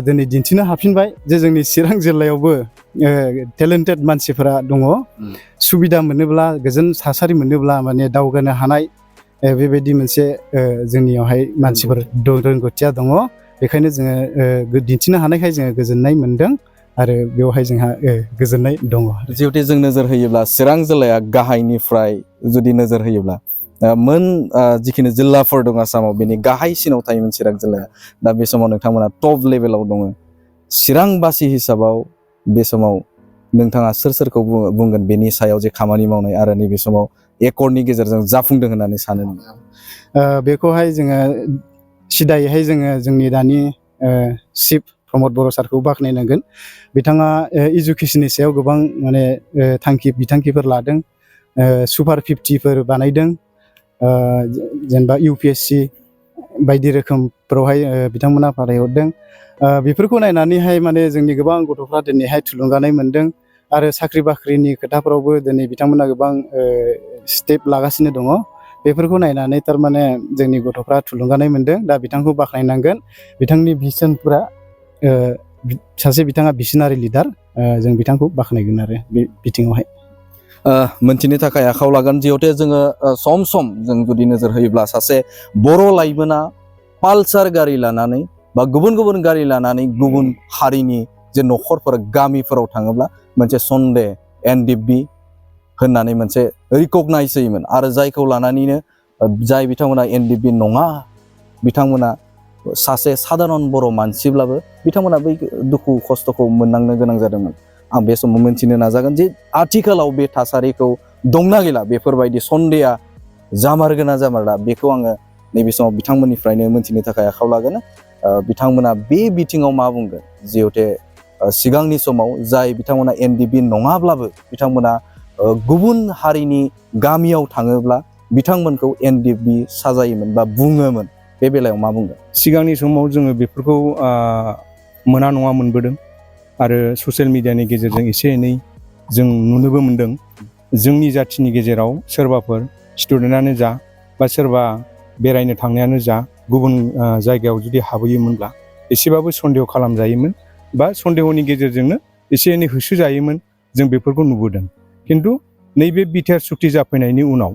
दिनै दिन्थिनो हाफिनबाय जे जोंनि चिरां जिल्लायावबो टेलेन्टेड मानसिफोरा दङ। सुबिदा मोनोब्ला गोजोन थासारि मोनोब्ला माने दावगानो हानाय बेबायदि मोनसे जोंनियावहाय मानसिफोर रोंगौथिया दङ। बेखायनो जोङो दिन्थिनो हानायखाय जोङो गोजोननाय मोनदों आरो बेवहाय जोंहा गोजोननाय दङ। जिहेतु जों नोजोर होयोब्ला चिरां जिल्लाया गाहायनिफ्राय जुदि नोजोर होयोब्ला जिखिनि जिल्लाफोर दं आसामाव बेनि गाहायसिनाव थायोमोन चिरां जिल्लाया। दा बे समाव नोंथांमोना टप लेभेलाव दङ। चिरांबासि हिसाबाव बे समाव नोंथाङा सोरखौ बुंगोन बेनि सायाव जे खामानि मावनाय आरो नैबे समाव एकर्डनि गेजेरजों जाफुंदों होननानै सानो नोंथाङा? बेखौहाय जोङो सिदायैहाय जोङो जोंनि दानि चिफ प्रमद बर' सारखौ बाख्नायनांगोन। बिथाङा इडुकेसननि सायाव गोबां माने बिथांखिफोर लादों। सुपार 50फोर बानायदों, जेनेबा UPSC बायदि रोखोमफोरावहाय बिथांमोना फाथायहरदों। बेफोरखौ नायनानैहाय माने जोंनि गोबां गथ'फ्रा दिनैहाय थुलुंगानाय मोनदों आरो साख्रि बाख्रिनि खोथाफोरावबो दिनै बिथांमोना गोबां स्टेप लागासिनो दङ। बेफोरखौ नायनानै थारमाने जोंनि गथ'फ्रा थुलुंगानाय मोनदों। दा बिथांखौ बाख्नायनांगोन। बिथांनि भिजनफोरा बिथाङा भिसनारि लिडार, जों बिथांखौ बाख्नायगोन आरो बे बिथिङावहाय। मोनथिनो थाखाय आखायाव लागोन जिहेतु जोङो सम सम जों जुदि नोजोर होयोब्ला सासे बर' लाइमोना पालसार गारि लानानै बा गुबुन गुबुन गारि लानानै गुबुन हारिनि जे न'खरफोर गामिफोराव थाङोब्ला मोनसे सन्देह NDFB होननानै मोनसे रिकगनाइज होयोमोन आरो जायखौ लानानैनो जाय बिथांमोना NDFB नङा बिथांमोना सासे सादारन बर' मानसिब्लाबो बिथांमोना बै दुखु खस्थ'खौ मोननांनो गोनां जादोंमोन। आं बे समाव मोनथिनो नाजागोन जे आथिखालाव बे थासारिखौ दंना गैला, बेफोरबायदि सन्देहआ जामारगोना जामारला, बेखौ आङो नैबे समाव बिथांमोननिफ्रायनो मोनथिनो थाखाय आखायाव लागोन। बिथांमोना बे बिथिङाव मा बुंगोन जिहेथु सिगांनि समाव जाय बिथांमोना NDFB नङाब्लाबो बिथांमोना गुबुन हारिनि गामियाव थाङोब्ला बिथांमोनखौ NDFB साजायोमोन बा बुङोमोन। बे बेलायाव मा बुंगोन? सिगांनि समाव जोङो बेफोरखौ मोना नङा मोनबोदों। आरो ससियेल मिडियानि गेजेरजों एसे एनै जों नुनोबो मोनदों जोंनि जाथिनि गेजेराव सोरबाफोर स्टुडेन्टआनो जा बा सोरबा बेरायनो थांनायानो जा गुबुन जायगायाव जुदि हाबहैयोमोनब्ला एसेबाबो सन्देह खालामजायोमोन बा सन्देहनि गेजेरजोंनो एसे एनै होसोजायोमोन जों बेफोरखौ नुबोदों। खिन्थु नैबे बिटिआर सुक्ति जाफैनायनि उनाव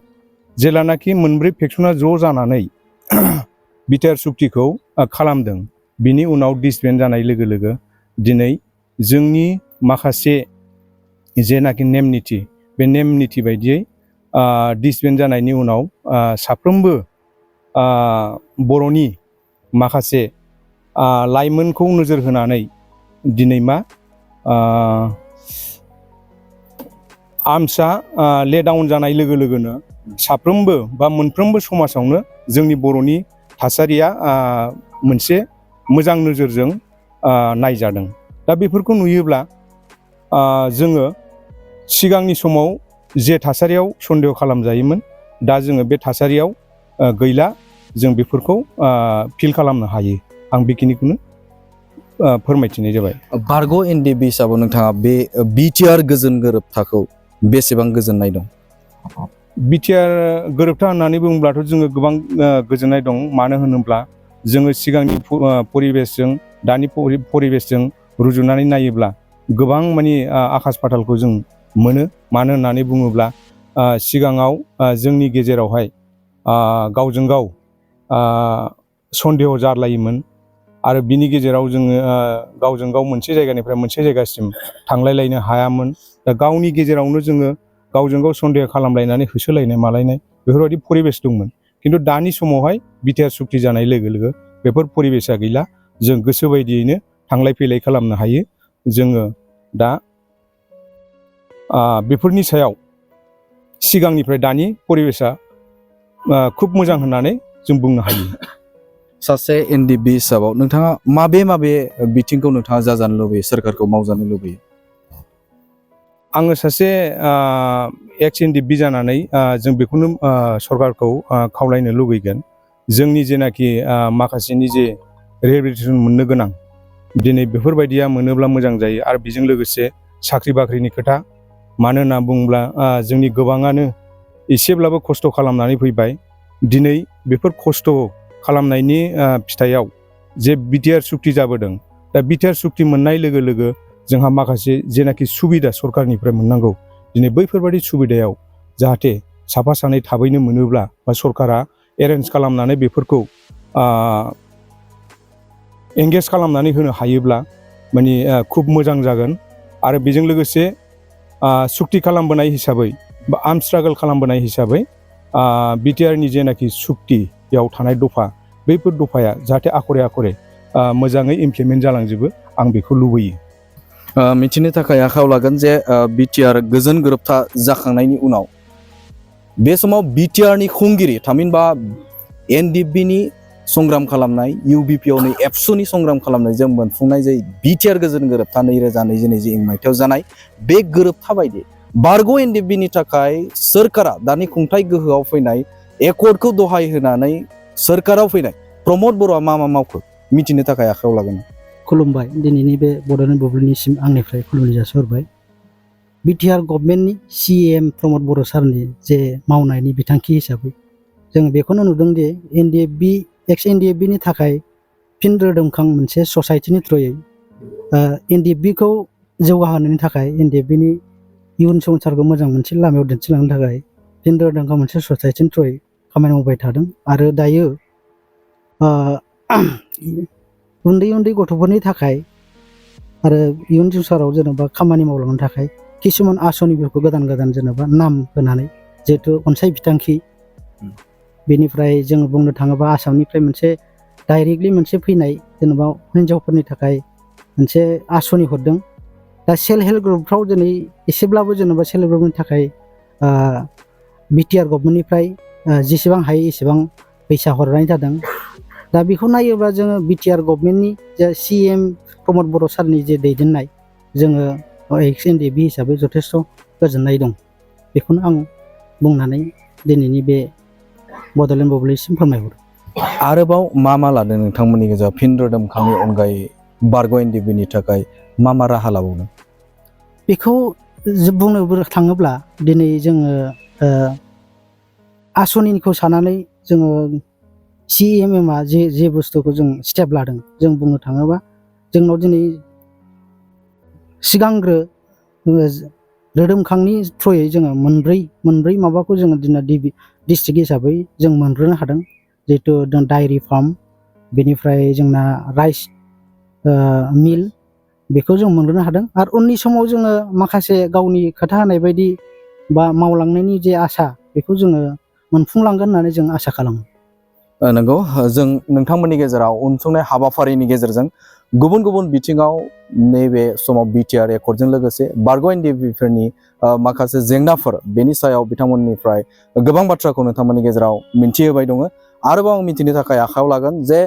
जेलानाखि मोनब्रै फेक्सना ज' जानानै बिटिआर सुक्तिखौ खालामदों बिनि उनाव डिसबेन्ड जानाय लोगो लोगो दिनै जोंनि माखासे जेनाखि नेम निथि बे नेम निथि बायदियै डिसबेन्ड जानायनि उनाव साफ्रोमबो बर'नि माखासे लाइमोनखौ नोजोर होनानै दिनै मा आर्मसआ ले डाउन जानाय लोगो लोगोनो साफ्रोमबो बा मोनफ्रोमबो समाजावनो जोंनि बर'नि थासारिया मोनसे मोजां नोजोरजों नायजादों। दा बेफोरखौ नुयोब्ला जोङो सिगांनि समाव जे थासारियाव सन्देह खालामजायोमोन दा जोङो बे थासारियाव गैला जों बेफोरखौ फिल खालामनो हायो। आं बेखिनिखौनो फोरमायथिनाय जाबाय। बारग' एनडिएफबि हिसाबाव नोंथाङा बे बिटिआर गोजोन गोरोबथाखौ बेसेबां गोजोननाय दं? बिटिआर गोरोबथा होननानै बुङोब्लाथ' जोङो गोबां गोजोननाय दं। मानो होनोब्ला जोङो सिगांनि परिबेसजों दानि परिबेसजों रुजुनानै नायोब्ला गोबां माने आकाश पातालखौ जों मोनो। मानो होननानै बुङोब्ला सिगाङाव जोंनि गेजेरावहाय गावजों गाव सन्देह जालायोमोन आरो बिनि गेजेराव जोङो गावजों गाव मोनसे जायगानिफ्राय मोनसे जायगासिम थांलायलायनो हायामोन। दा गावनि गेजेरावनो जोङो गावजों गाव सन्देह खालामलायनानै होसोलायनाय मालायनाय बेफोरबायदि परिबेस दंमोन। खिन्थु दानि समावहाय बिटिआर सुक्ति जानाय लोगो लोगो बेफोर परिबेसा गैला। जों गोसो बायदियैनो थांलाय फैलाय खालामनो हायो। जोङो दा बेफोरनि सायाव सिगांनिफ्राय दानि परिबेसा खुब मोजां होननानै जों बुंनो हायो। सासे एनडिएफबि हिसाबाव नोंथाङा माबे बिथिंखौ नोंथाङा जाजानो लुबैयो, सोरखारखौ मावजानो लुबैयो? आङो सासे एक्स एनडिएफबि जानानै जों बेखौनो सरकारखौ खावलायनो लुबैगोन। जोंनि जेनाखि माखासेनि जे रिहेबिलिटेसन मोननो गोनां दिनै बेफोरबायदिया मोनोब्ला मोजां जायो। आरो बेजों लोगोसे साख्रि बाख्रिनि खोथा, मानो होनना बुङोब्ला जोंनि गोबाङानो एसेब्लाबो खस्थ' खालामनानै फैबाय। दिनै बेफोर खस्थ' खालामनायनि फिथाइयाव जे बिटिआर सुक्ति जाबोदों, दा बिटिआर सुक्ति मोननाय लोगो लोगो जोंहा माखासे जेनाखि सुबिदा सरकारनिफ्राय मोननांगौ दिनै बैफोरबायदि सुबिदायाव जाहाथे साफा सानै थाबैनो मोनोब्ला बा सरकारा एरेन्ज खालामनानै बेफोरखौ एंगेज खालामनानै होनो हायोब्ला माने खुब मोजां जागोन। आरो बेजों लोगोसे सुक्ति खालामबोनाय हिसाबै बा आर्म स्ट्रागल खालामबोनाय हिसाबै बिटिआरनि जेनाखि सुक्तियाव थानाय दफा बैफोर दफाया जाहाथे आखरे आखरे मोजाङै इमप्लिमेन्ट जालांजोबो आं बेखौ लुबैयो। मिथिनो थाखाय आखायाव लागोन जे बिटिआर गोजोन गोरोबथा जाखांनायनि उनाव बे समाव बिटिआरनि खुंगिरि थामहिनबा एनडिएफबिनि संग्राम खालामनाय, इउबिपिअनि एबसुनि संग्राम खालामनायजों मोनफुंनाय जे बिटिआर गोजोन गोरोबथा 2021 मायथाइयाव जानाय बे गोरोबथा बायदि बारग' एनडिएफबिनि थाखाय सोरखारा दानि खुंथाय गोहोआव फैनाय एकर्डखौ दहाय होनानै सोरखाराव फैनाय प्रमद बर'आ मा मावखो मिथिनो थाखाय आखायाव लागोन। खुलुमबाय। दिनैनि बे बड'लेण्ड बुब्लिनिसिम आंनिफ्राय खुलुमनाय जासिहरबाय। बिटिआर गभर्नमेन्टनि सिएम प्रमद बर' सारनि जे मावनायनि बिथांखि हिसाबै जों बेखौनो नुदों दि एनडिएफबि एक्स एनडिएफबिनि थाखाय फिन रोदोमखां मोनसे ससाइटिनि थ्रुयै एनडिएफबिखौ जौगाहोनायनि थाखाय एनडिएफबिनि इयुन संसारखौ मोजां मोनसे लामायाव दिन्थिलांनो थाखाय फिन रोदोमखां मोनसे ससाइटिनि थ्रुयै खामानि मावबाय थादों। आरो दायो उन्दै उन्दै गथ'फोरनि थाखाय आरो इयुन संसाराव जेनेबा खामानि मावलांनो थाखाय किसुमान आसनिफोरखौ गोदान गोदान जेनेबा नाम होनानै जिहेथु अनसाय बिथांखि, बेनिफ्राय जोङो बुंनो थाङोबा आसामनिफ्राय मोनसे डाइरेक्टलि मोनसे फैनाय जेनेबा हिन्जावफोरनि थाखाय मोनसे आसनि हरदों। दा सेल्फ हेल्प ग्रुपफ्राव दिनै एसेब्लाबो जेनेबा सेल्फ हेल्प ग्रुपनि थाखाय बिटिआर गभर्नमेन्टनिफ्राय जेसेबां हायो एसेबां फैसा हरनाय जादों। दा बेखौ नायोब्ला जोङो बिटिआर गभर्नमेन्टनि जे सिएम प्रमद बर' सारनि जे दैदेननाय जोङो एक्स एनडिएफबि हिसाबै जथेस्थ' गोजोननाय दं। बेखौनो आं बुंनानै दिनैनि बे बड'लेण्ड बुब्लिसिम फोरमायहरो। आरोबाव मा लादों नोंथांमोननि गेजेराव फिन रोदोमखांनि अनगायै बारग' एनडिएफबिनि थाखाय मा मा राहा लाबावनो? बेखौ बुंनो थाङोब्ला दिनै जोङो आसनिखौ सानानै जोङो CMMआ जे बुस्थुखौ जों स्टेप लादों, जों बुंनो थाङोबा जोंनाव दिनै सिगांग्रो रोदोमखांनि थ्रुयै जोङो मोनब्रै माबाखौ जोङो दिनै डिस्ट्रिक्ट हिसाबै जों मोनग्रोनो हादों। जिहेतु डायरि फार्म, बेनिफ्राय जोंना राइस मिल, बेखौ जों मोनग्रोनो हादों। आरो उननि समाव जोङो माखासे गावनि खोथा होनाय बायदि बा मावलांनायनि जे आसा, बेखौ जोङो मोनफुंलांगोन होननानै जों आसा खालामो। नंगौ, जों नोंथांमोननि गेजेराव उनसंनाय हाबाफारिनि गेजेरजों गुबुन गुबुन बिथिङाव नैबे समाव बिटिआर एकर्डजों लोगोसे बारग' एनडिएफबि माखासे जेंनाफोर, बेनि सायाव बिथांमोननिफ्राय गोबां बाथ्राखौ नोंथांमोननि गेजेराव मिन्थिहोबाय दङ। आरोबाव आं मिथिनो थाखाय आखायाव लागोन जे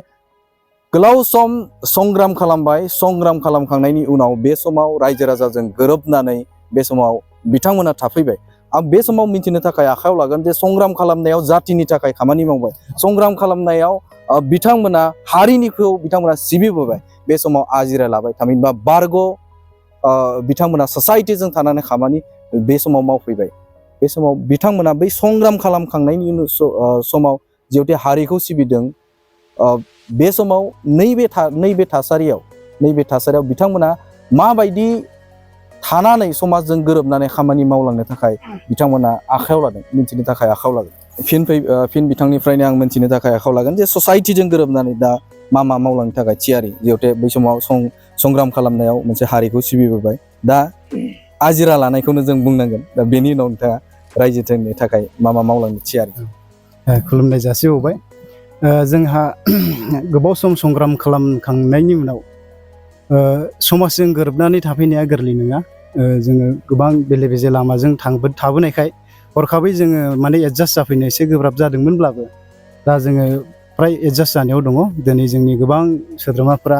गोलाव सम संग्राम खालामबाय, संग्राम खालामखांनायनि उनाव बे समाव रायजो राजाजों गोरोबनानै बे समाव बिथांमोना थाफैबाय। आं बे समाव मिथिनो थाखाय आखायाव लागोन जे संग्राम खालामनायाव जातिनि थाखाय खामानि मावबाय, संग्राम खालामनायाव बिथांमोना हारिनिखौ बिथांमोना सिबिबोबाय। बे समाव आजिरा लाबाय, थामहिनबा बारग' बिथांमोना ससाइटिजों थानानै खामानि बे समाव मावफैबाय। बे समाव बिथांमोना बै संग्राम खालामखांनायनि समाव जिहेतु हारिखौ सिबिदों, बे समाव नैबे थासारियाव बिथांमोना माबायदि थानानै समाजजों गोरोबनानै खामानि मावलांनो थाखाय बिथांमोना आखायाव लादों, मिन्थिनो थाखाय आखायाव लागोन। फिन बिथांनिफ्रायनो आं मिन्थिनो थाखाय आखायाव लागोन जे ससाइटिजों गोरोबनानै दा मा मावलांनो थाखाय थियारि, जिहेतु बै समाव संग्राम खालामनायाव मोनसे हारिखौ सिबिबोबाय, दा आजिरा लानायखौनो जों बुंनांगोन। दा बेनि उनाव नोंथाङा रायजोनि थाखाय मा मावलांनो थियारि? खुलुमनाय जासिबावबाय। जोंहा गोबाव सम संग्राम खालामखांनायनि उनाव समाजजों गोरोबनानै थाफैनाया गोरलै नङा। जोङो गोबां बेले बेजे लामाजों थाबोनायखाय हरखाबै जोङो माने एडजास्ट जाफैनो एसे गोब्राब जादोंमोनब्लाबो दा जोङो फ्राय एडजास्ट जानायाव दङ। दिनै जोंनि गोबां सोद्रोमाफोरा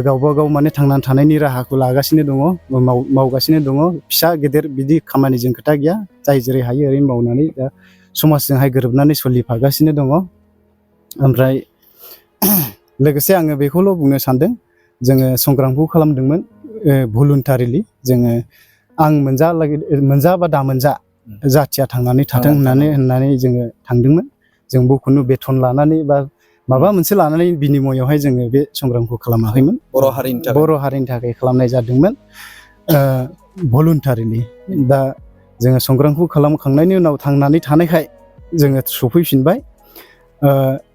गावबा गाव माने थांनानै थानायनि राहाखौ लागासिनो दङ, मावगासिनो दङ। फिसा गेदेर बिदि खामानिजों खोथा गैया, जाय जेरै हायो ओरैनो मावनानै दा समाजजोंहाय गोरोबनानै सोलिफागासिनो दङ। ओमफ्राय लोगोसे आङो बेखौल' बुंनो सानदों, जोङो संग्रामखौ खालामदोंमोन भलुन्टारिलि। जोङो आं मोनजा बा दा मोनजा जाथिया थांनानै थाथों होननानै जोङो थांदोंमोन। जों बखुनु बेथन लानानै बा माबा मोनसे लानानै बिनिमयआवहाय जोङो बे संग्रामखौ खालामाखैमोन। बर' हारिनि थाखाय खालामनाय जादोंमोन भलुन्टारिलि। दा जोङो संग्रामखौ खालामखांनायनि उनाव थांनानै थानायखाय जोङो सफैफिनबाय।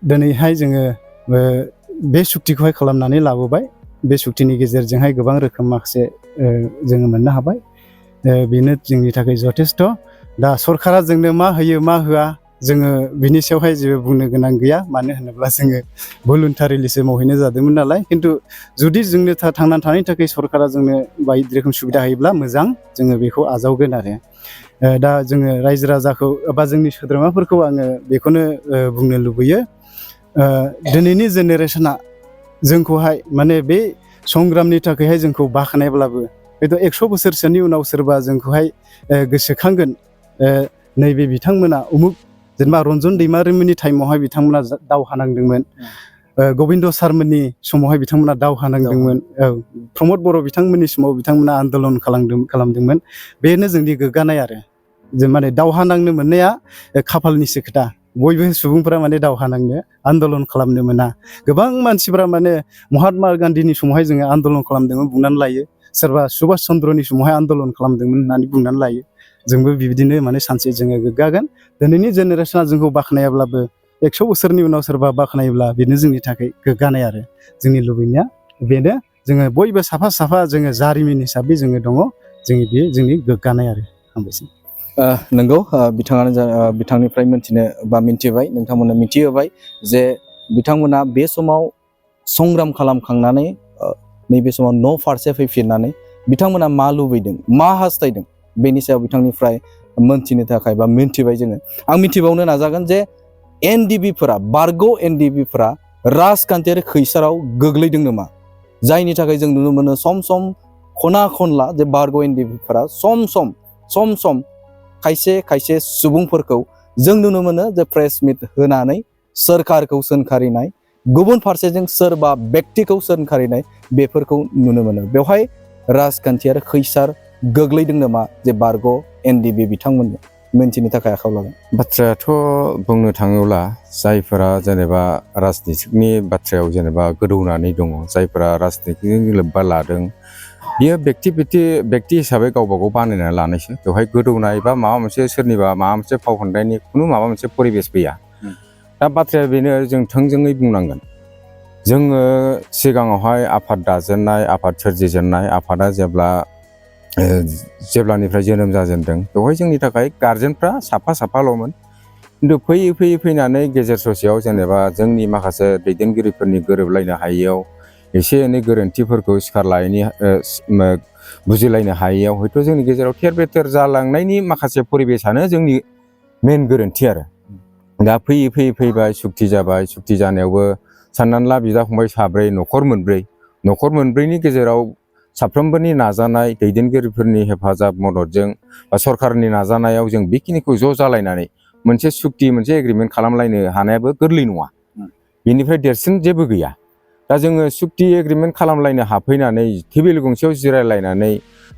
दिनैहाय जोङो बे सुक्तिखौहाय खालामनानै लाबोबाय। बे सुक्तिनि गेजेरजोंहाय गोबां रोखोम माखासे जोङो मोननो हाबाय। बेनो जोंनि थाखाय जथेस्थ'। दा सरकारा जोंनो मा होयो मा होआ जोङो बिनि सायावहाय जेबो बुंनो गोनां गैया, मानो होनोब्ला जोङो भलुन्टारिलिसो मावहैनाय जादोंमोन नालाय। खिन्थु जुदि जोंनो थांनानै थानायनि थाखाय सरकारा जोंनो बायदि रोखोम सुबिदा होयोब्ला मोजां, जोङो बेखौ आजावगोन आरो। दा जोङो रायजो राजाखौ बा जोंनि सोद्रोमाफोरखौ आङो बेखौनो बुंनो लुबैयो, दिनैनि जेनेरेसना जोंखौहाय माने बे संग्रामनि थाखायहाय जोंखौ बाख्नायब्लाबो हयथ' 100 बोसोरसोनि उनाव सोरबा जोंखौहाय गोसोखांगोन, नैबे बिथांमोना उमुक, जेनेबा रन्जन दैमारिमोननि टाइमावहाय बिथांमोना दावहा नांदोंमोन, गबिन्द सारमोननि समावहाय बिथांमोना दावहा नांदोंमोन, प्रमद बर' बिथांमोननि समाव बिथांमोना आन्दलन खालामदोंमोन। बेनो जोंनि गोग्गानाय आरो। जों माने दावहा नांनो मोननाया खाफालनिसो खोथा। बयबो सुबुंफोरा माने दावहा नांनो, आन्दलन खालामनो मोना। गोबां मानसिफोरा माने महात्मा गान्धीनि समावहाय जोङो आन्दलन खालामदोंमोन बुंनानै लायो, सोरबा सुभाष चन्द्रनि समावहाय आन्दलन खालामदोंमोन होननानै बुंनानै लायो। जोंबो बिदिनो माने सानसे जोङो गोग्गागोन। दिनैनि जेनेरेसना जोंखौ बाख्नायाब्लाबो 100 बोसोरनि उनाव सोरबा बाख्नायोब्ला बेनो जोंनि थाखाय गोग्गानाय आरो। जोंनि लुबैनाया बेनो, जोङो बयबो साफा साफा जोङो जारिमिन हिसाबै जोङो दङ। बे जोंनि गोग्गानाय आरो। हामबायसै। नंगौ, बिथांनिफ्राय मिथिबाय, नोंथांमोननो मिथिहोबाय जे बिथांमोना बे समाव संग्राम खालामखांनानै नैबे समाव न' फारसे फैफिननानै बिथांमोना मा लुबैदों, मा हास्थायदों, बेनि सायाव बिथांनिफ्राय मोनथिनो थाखाय बा मिन्थिबाय जोङो। आं मिथिबावनो नाजागोन जे बारग' एनडिएफबिफोरा राजखान्थियारि खैसाराव गोग्लैदों नामा, जायनि थाखाय जों नुनो मोनो सम सम खना खनला जे बारग' एनडिएफबिफोरा सम सम खायसे सुबुंफोरखौ जों नुनो मोनो जे प्रेस मिट होनानै सोरखारखौ सोंखारिनाय, गुबुन फारसेजों सोरबा बेक्तिखौ सोंखारिनाय, बेफोरखौ नुनो मोनो। बेवहाय राजखान्थियारि खैसार गोग्लैदों नामा जे बारग' एनडिबि बिथांमोननि मोनथिनो थाखाय आखायाव लागोन। बाथ्रायाथ' बुंनो थाङोब्ला जायफोरा जेनेबा राजनितिकनि बाथ्रायाव जेनेबा गोदौनानै दङ, जायफोरा राजनितिकजों लोब्बा लादों, बियो बेक्ति हिसाबै गावबा गाव बानायनानै लानायसो। बेवहाय गोदौनाय बा माबा मोनसे सोरनिबा माबा मोनसे फाव फान्दायनि खुनु माबा मोनसे परिबेस फैया। दा बाथ्राया बेनो, जों थोंजोङै बुंनांगोन, जोङो सिगाङावहाय आफाद दाजेननाय, आफाद सोरजिजेननाय, आफादा जेब्लानिफ्राय जोनोम जाजेनदों बेवहाय जोंनि थाखाय गार्जेनफ्रा साफाल'मोन। खिन्थु फैनानै गेजेर ससेयाव जेनेबा जोंनि माखासे दैदेनगिरिफोरनि गोरोबलायनो हायैयाव, एसे एनै गोरोन्थिफोरखौ बुजिलायनो हायैयाव हयथ' जोंनि गेजेराव थेर बेथेर जालांनायनि माखासे परिबेसानो जोंनि मेन गोरोन्थि आरो। दा फैबाय सुक्ति जाबाय। सुक्ति जानायावबो साननानै ला बिदा फंबाय साब्रै, न'खर मोनब्रैनि गेजेराव साफ्रोमबोनि नाजानाय, दैदेनगिरिफोरनि हेफाजाब मददजों बा सरकारनि नाजानायाव जों बेखिनिखौ ज' जालायनानै मोनसे सुक्ति, मोनसे एग्रिमेन्ट खालामलायनो हानायाबो गोरलै नङा। बेनिफ्राय देरसिन जेबो गैया। दा जोङो सुक्ति एग्रिमेन्ट खालामलायनो हाफैनानै टेबोल गंसेयाव जिरायलायनानै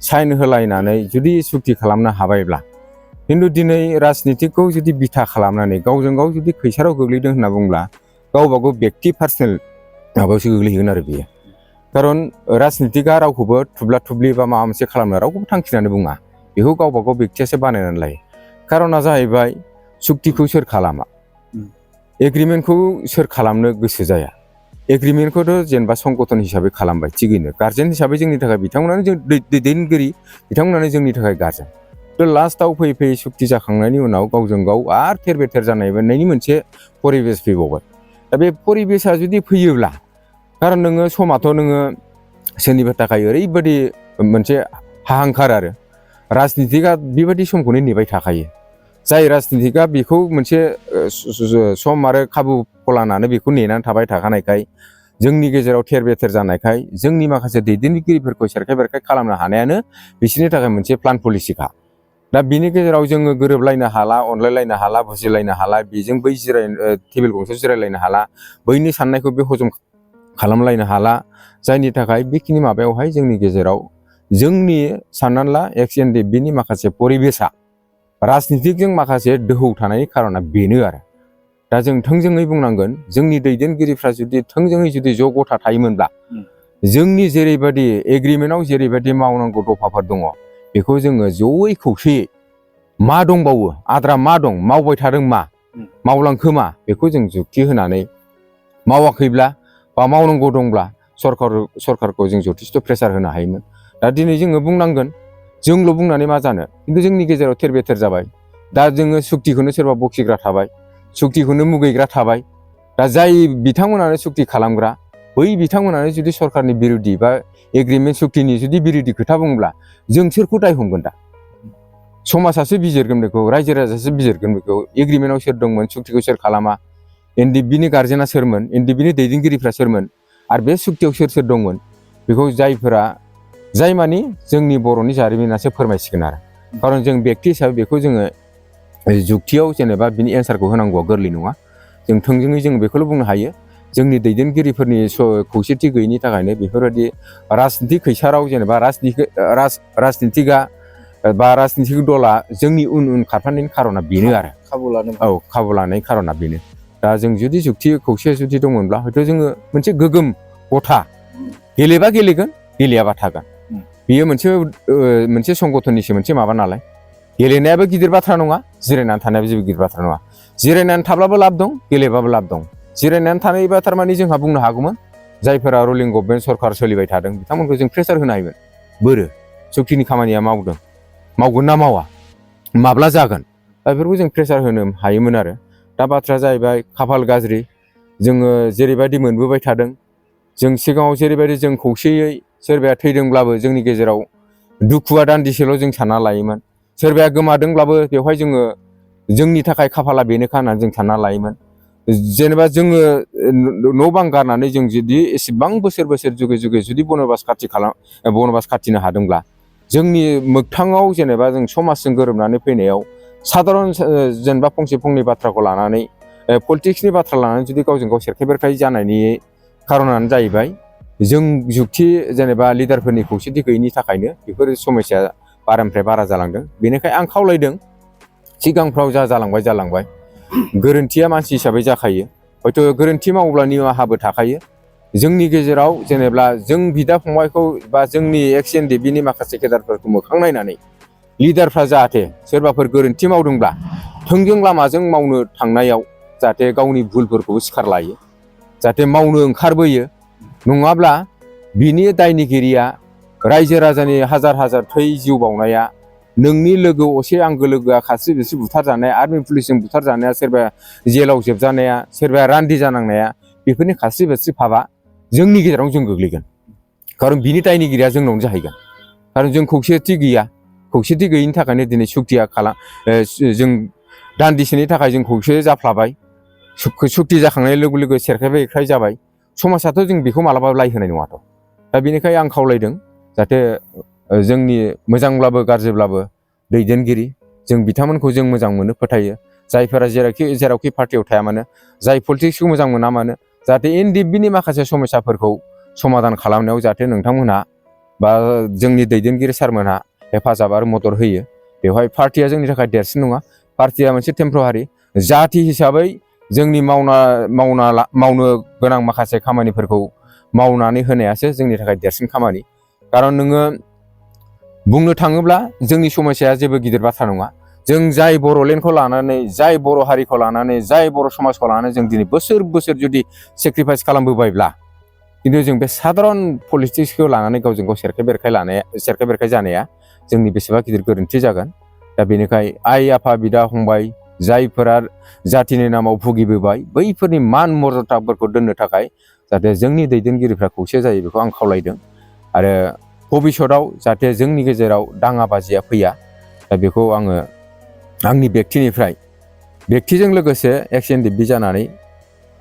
साइन होलायनानै जुदि सुक्ति खालामनो हाबायब्ला, खिन्थु दिनै राजनितिकखौ जुदि बिथा खालामनानै गावजों गाव जुदि खैसाराव गोग्लैदों होनना बुंब्ला गावबा गाव बेक्ति पार्सनेल माबायावसो गोग्लैहैगोन आरो बियो। खारन राजनितिकआ रावखौबो थुब्ला-थुब्लि बा माबा मोनसे खालामनो रावखौबो थांखिनानै बुङा। बेखौ गावबा गाव बेक्तियासो बानायनानै लायो। खारना जाहैबाय, सुक्तिखौ सोर खालामा, एग्रिमेन्टखौ सोर खालामनो गोसो जाया। एग्रिमेन्टखौथ' जेनेबा संगठन हिसाबै खालामबाय, थिगैनो गार्जेन हिसाबै जोंनि थाखाय बिथांमोनानो जों दैदेनगिरि, बिथांमोनानो जोंनि थाखाय गार्जेन। थ' लास्टआव फैयै सुक्ति जाखांनायनि उनाव गावजों गाव आरो थेर बेथेर जानायनि मोनसे परिबेस फैबावबाय। दा बे परिबेसा जुदि फैयोब्ला, खारन नोङो समाथ' नोङो सोरनिबा थाखाय ओरैबायदि मोनसे हाहांखार आरो राजनितिकआ बेबायदि समखौनो नेबाय थाखायो। जाय राजनितिकआ बेखौ मोनसे सम आरो खाबुखौ लानानै बेखौ नेनानै थाबाय थाखानायखाय, जोंनि गेजेराव थेर बेथेर जानायखाय जोंनि माखासे दैदेनगिरिफोरखौ सेरखाय बेरखाय खालामनो हानायानो बिसोरनि थाखाय मोनसे प्लान पलिसिखा। दा बिनि गेजेराव जोङो गोरोबलायनो हाला, अनलायलायनो हाला, बुजिलायनो हाला, बेजों बै टेबोल गंसेयाव जिरायलायनो हाला, बैनि साननायखौ बे हजम खालामलायनो हाला। जायनि थाखाय बेखिनि माबायावहाय जोंनि गेजेराव जोंनि साननानै ला एक्स-एनडिएफबिनि माखासे परिबेसा राजनितिकजों माखासे दोहौ थानायनि खारना बेनो आरो। दा जों थोंजोङै बुंनांगोन, जोंनि दैदेनगिरिफ्रा जुदि थोंजोङै जुदि ज' गथा थायोमोनब्ला, जोंनि जेरैबायदि एग्रिमेन्टआव जेरैबायदि मावनांगौ दफाफोर दङ, बेखौ जोङो जयै खौसेयै मा दंबावो, आद्रा मा दं, मावबाय थादों मा, मावलांखो मा, बेखौ जों जुक्ति होनानै मावाखैब्ला बा मावनांगौ दंब्ला सरकारखौ जों जथेस्थ' प्रेसार होनो हायोमोन। दा दिनै जोङो बुंनांगोन, जोंल' बुंनानै मा जानो, खिन्थु जोंनि गेजेराव थेर बेथेर जाबाय। दा जोङो सुक्तिखौनो सोरबा बखिग्रा थाबाय, सुक्तिखौनो मुगैग्रा थाबाय। दा जाय बिथांमोनानो सुक्ति खालामग्रा, बै बिथांमोनानो जुदि सरकारनि बिरोधि बा एग्रिमेन्ट सुक्तिनि जुदि बिरोधि खोथा बुङोब्ला जों सोरखौ दाय हमगोन? दा समाजासो बिजिरगोन बेखौ, रायजो राजासो बिजिरगोन बेखौ। एग्रिमेन्टआव सोर दंमोन, सुक्तिखौ सोर खालामा, एनडिएफबिनि गार्जेना सोरमोन, एनडिएफबिनि दैदेनगिरिफ्रा सोरमोन, आरो बे सुक्तियाव सोर दंमोन, बेखौ जाय मानि जोंनि बर'नि जारिमिनासो फोरमायसिगोन आरो। खारन जों बेक्ति हिसाबै बेखौ जोङो जुक्तियाव जेनेबा बिनि एन्सारखौ होनांगौआ गोरलै नङा। जों थोंजोङै जों बेखौल' बुंनो हायो, जोंनि दैदेनगिरिफोरनि खौसेथि गैयिनि थाखायनो बेफोरबायदि राजनितिक खैसाराव जेनेबा राजनितिकआ बा राजनितिक दला जोंनि उन खारफानायनि खारना बेनो आरो। खाबु लानायनि खारना बेनो। दा जों जुदि जुक्ति खौसे जुदि दंमोनब्ला हयथ' जोङो मोनसे गोगोम गथा गेलेबा गेलेगोन, गेलेयाबा थागोन। बेयो मोनसे संगठननिसो मोनसे माबा नालाय, गेलेनायाबो गिदिर बाथ्रा नङा, जिरायनानै थानायाबो जेबो गिदिर बाथ्रा नङा। जिरायनानै थाब्लाबो लाब दं, गेलेबाबो लाब दं। जिरायनानै थानायबा थारमाने जोंहा बुंनो हागौमोन, जायफोरा रुलिं गभर्नमेन्ट सरकार सोलिबाय थादों बिथांमोनखौ जों प्रेसार होनो हायोमोन। बोरो सुक्तिनि खामानिया मावगोन ना मावा, माब्ला जागोन, दा बेफोरखौ जों प्रेसार होनो हायोमोन आरो। दा बाथ्राया जाहैबाय खाफाल गाज्रि, जोङो जेरैबायदि मोनबोबाय थादों, जों सिगाङाव जेरैबायदि जों खौसेयै सोरबाया थैदोंब्लाबो जोंनि गेजेराव दुखुआ दान्दिसेल' जों सानना लायोमोन। सोरबाया गोमादोंब्लाबो बेवहाय जोङो जोंनि थाखाय खाफाला बेनोखा होननानै जों सानना लायोमोन। जेनेबा जोङो न' बां गारनानै जों जुदि एसेबां बोसोर जुगे जुदि बनबास खाथिनो हादोंब्ला, जोंनि मोगथाङाव जेनेबा जों समाजजों गोरोबनानै फैनायाव साधारन जेनेबा फंसे फंनै बाथ्राखौ लानानै पलिटिक्सनि बाथ्रा लानानै जुदि गावजों गाव सेरखाय बेरखाय जानायनि खारनानो जाहैबाय जों जुक्ति जेनेबा लिडारफोरनि खौसेथि गैयिनि थाखायनो बेफोर समस्या बारानिफ्राय बारा जालांदों। बेनिखायनो आं खावलायदों सिगांफ्राव जालांबाय गोरोन्थिया मानसि हिसाबै जाखायो, हयथ' गोरोन्थि मावोब्ला निमाहाबो थाखायो। जोंनि गेजेराव जेनेबा जों बिदा फंबायखौ बा जोंनि एक्स एनडिएफबिनि माखासे केडारफोरखौ मोखां नायनानै लिडारफ्रा जाहाथे सोरबाफोर गोरोन्थि मावदोंब्ला थोंजों लामाजों मावनो थांनायाव जाहाथे गावनि भुलफोरखौ सिखार लायो, जाहाथे मावनो ओंखारबोयो। नङाब्ला बिनि दायनिगिरिया रायजो राजानि हाजार हाजार थै जिउ बावनाया, नोंनि लोगो असे आंगो लोगोआ खास्रि बिस्रि बुथारजानाया, आर्मि पुलिसजों बुथारजानाया, सोरबाया जेलाव जोबजानाया, सोरबाया रान्दि जानांनाया, बेफोरनि खास्रि बिस्रि फाबा जोंनि गेजेराव जों गोग्लैगोन। खारन बिनि दायनिगिरिया जोंनावनो जाहैगोन। खारन जों खौसेथि गैया, खौसेथि गैयिनि थाखायनो दिनै सुक्तिया जों दान्दिसेनि थाखाय जों खौसे जाफ्लाबाय, सुक्ति जाखांनाय लोगो लोगो सेरखाय एरखाय जाबाय। समाजाथ' जों बेखौ मालाबाबो लाय होनाय नङाथ'। दा बेनिखायनो आं खावलायदों जाहाथे जोंनि मोजांब्लाबो गाज्रिब्लाबो दैदेनगिरि जों बिथांमोनखौ जों मोजां मोनो, फोथायो। जायफोरा जेरावखि पार्टियाव थाया मानो, जाय पलिटिक्सखौ मोजां मोना मानो, जाहाथे एनडिएफबिनि माखासे समस्याफोरखौ समाधान खालामनायाव जाहाथे नोंथांमोनहा बा जोंनि दैदेनगिरि सारमोनहा हेफाजाब आरो मदद होयो। बेवहाय पार्टिया जोंनि थाखाय देरसिन नङा, पार्टिया मोनसे टेम्परारि। जाथि हिसाबै जोंनि मावनो गोनां माखासे खामानिफोरखौ मावनानै होनायासो जोंनि थाखाय देरसिन खामानि। खारन नोङो बुंनो थाङोब्ला जोंनि समस्याया जेबो गिदिर बाथ्रा नङा। जों जाय बर'लेण्डखौ लानानै, जाय बर' हारिखौ लानानै, जाय बर' समाजखौ लानानै जों दिनै बोसोर बोसोर जुदि सेक्रिफाइस खालामबोबायब्ला, खिन्थु जों बे साधारन पलिटिक्सखौ लानानै गावजों गाव सेरखाय बेरखाय जानाया जोंनि बेसेबा गिदिर गोरोन्थि जागोन। दा बेनिखाय आइ आफा बिदा फंबाय जायफोरा जातिनि नामाव भुगिबोबाय, बैफोरनि मान मर्यादाफोरखौ दोननो थाखाय जाहाथे जोंनि दैदेनगिरिफ्रा खौसे जायो, बेखौ आं खावलायदों। आरो भबिष्यतआव जाहाथे जोंनि गेजेराव दाङा बाजिया फैया, दा बेखौ आङो आंनि व्यक्तिजों लोगोसे एक्स एनडिएफबि जानानै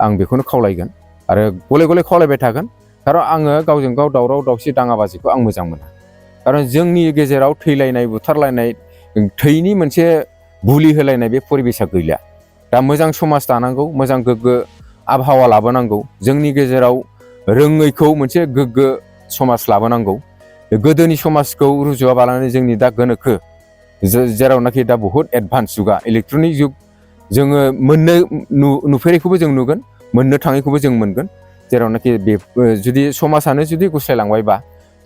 आं बेखौनो खावलायगोन आरो गले गले खावलायबाय थागोन। खारन आङो गावजों गाव दावराव दावसि दाङाबाजिखौ आं मोजां मोना। खारन जोंनि गेजेराव थैलायनाय बुथारलायनाय, थैनि मोनसे बुलि होलायनाय बे परिबेसा गैला। दा मोजां समाज दानांगौ, मोजां गोग्गो आबहावा लाबोनांगौ, जोंनि गेजेराव रोङैखौ मोनसे गोग्गो समाज लाबोनांगौ। गोदोनि समाजखौ रुजुवाबालानो जोंनि दा गोनोखो जेरावनाखि दा बहुद एडभान्स जुगा, इलेक्ट्रनिक जुग, जोङो नुफेरैखौबो जों नुगोन, मोननो थाङैखौबो जों मोनगोन। जेरावनाखि बे जुदि समाजानो जुदि गुस्लायलांबायबा,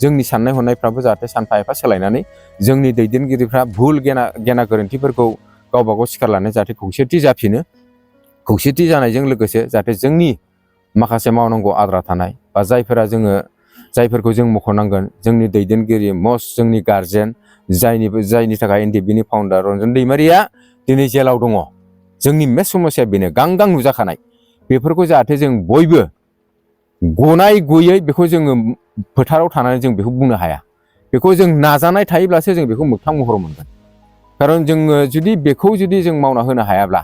जोंनि साननाय हनायफ्राबो जाहाथे सानफा एफा सोलायनानै जोंनि दैदेनगिरिफ्रा भुल गेना गोरोन्थिफोरखौ गावबा गाव सिखार लानो जाहाथे खौसेथि जाफिनो। खौसेथि जानायजों लोगोसे जाहाथे जोंनि माखासे मावनांगौ आद्रा थानाय बा जायफोरखौ जों मख'नांगोन, जोंनि दैदेनगिरि जोंनि गार्जेन, जायनि थाखाय एनडिएफबिनि फाउन्डार रन्जन दैमारिया दिनै जेलाव दङ। जोंनि मेन समस्या बेनो, गां नुजाखानाय। बेफोरखौ जाहाथे जों बयबो गनाय गैयै बेखौ जोङो फोथाराव थानानै जों बेखौ बुंनो हाया। बेखौ जों नाजानाय थायोब्लासो जों बेखौ मोगथां महराव मोनगोन। खारन जोङो बेखौ जुदि जों मावना होनो हायाब्ला,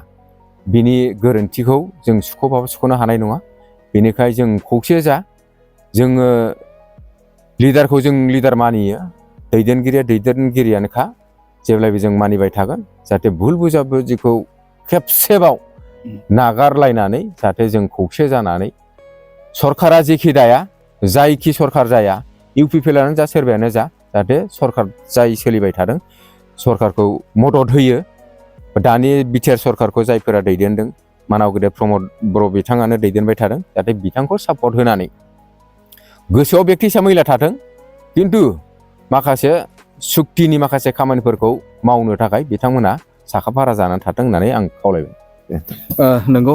बिनि गोरोन्थिखौ जों सुख'नो हानाय नङा। बेनिखाय जों खौसे जोङो लिडारखौ जों लिडार मानियो, दैदेनगिरिया दैदेनगिरियानोखा, जेब्लायबो जों मानिबाय थागोन। जाहाथे भुल बुजाबुजिखौ खेबसेबाव नागारलायनानै जाहाथे जों खौसे जानानै सरकारा जेखि दाया, जायखि सरकार जाया, इउपिपिएलआनो जा सोरबायानो जा, जाहाथे सरकार जाय सोलिबाय थादों सरकारखौ मदद होयो। दानि बिटिआर सरकारखौ जायफोरा दैदेनदों, मानाव गेदेर प्रमद बर' बिथाङानो दैदेनबाय थादों, जाहाथे बिथांखौ सापर्ट होनानै गोसोआव बेक्तिसा मैला थाथों, खिन्थु माखासे सुक्तिनि माखासे खामानिफोरखौ मावनो थाखाय बिथांमोना साखाफारा जानानै थाथों होननानै आं खावलायबाय। नंगौ,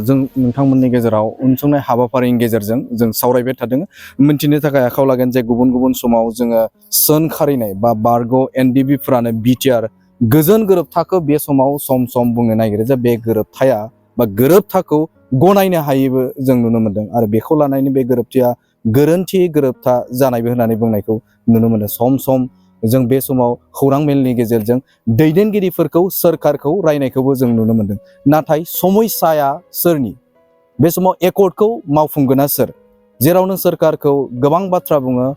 जों नोंथांमोननि गेजेराव उनसंनाय हाबाफारिनि गेजेरजों जों सावरायबाय थादों। मिन्थिनो थाखाय आखायाव लागोन जे गुबुन गुबुन समाव जोङो सोनखारिनाय बा बारग' एनडिएफबिफ्रानो बिटिआर गोजोन गोरोबथाखौ बे समाव सम बुंनो नागिरो जे बे गोरोबथाया बा गोरोबथाखौ गनायनो हायैबो जों नुनो मोनदों आरो बेखौ लानानै बे गोरोबथिया गोरोन्थि गोरोबथा जानायबो होननानै बुंनायखौ नुनो मोनो। सम जों बे समाव खौरां मेलनि गेजेरजों दैदेनगिरिफोरखौ, सोरखारखौ रायनायखौबो जों नुनो मोनदों। नाथाय समस्याया सोरनि? बे समाव एकर्डखौ मावफुंगोना सोर? जेरावनो सोरखारखौ गोबां बाथ्रा बुङो,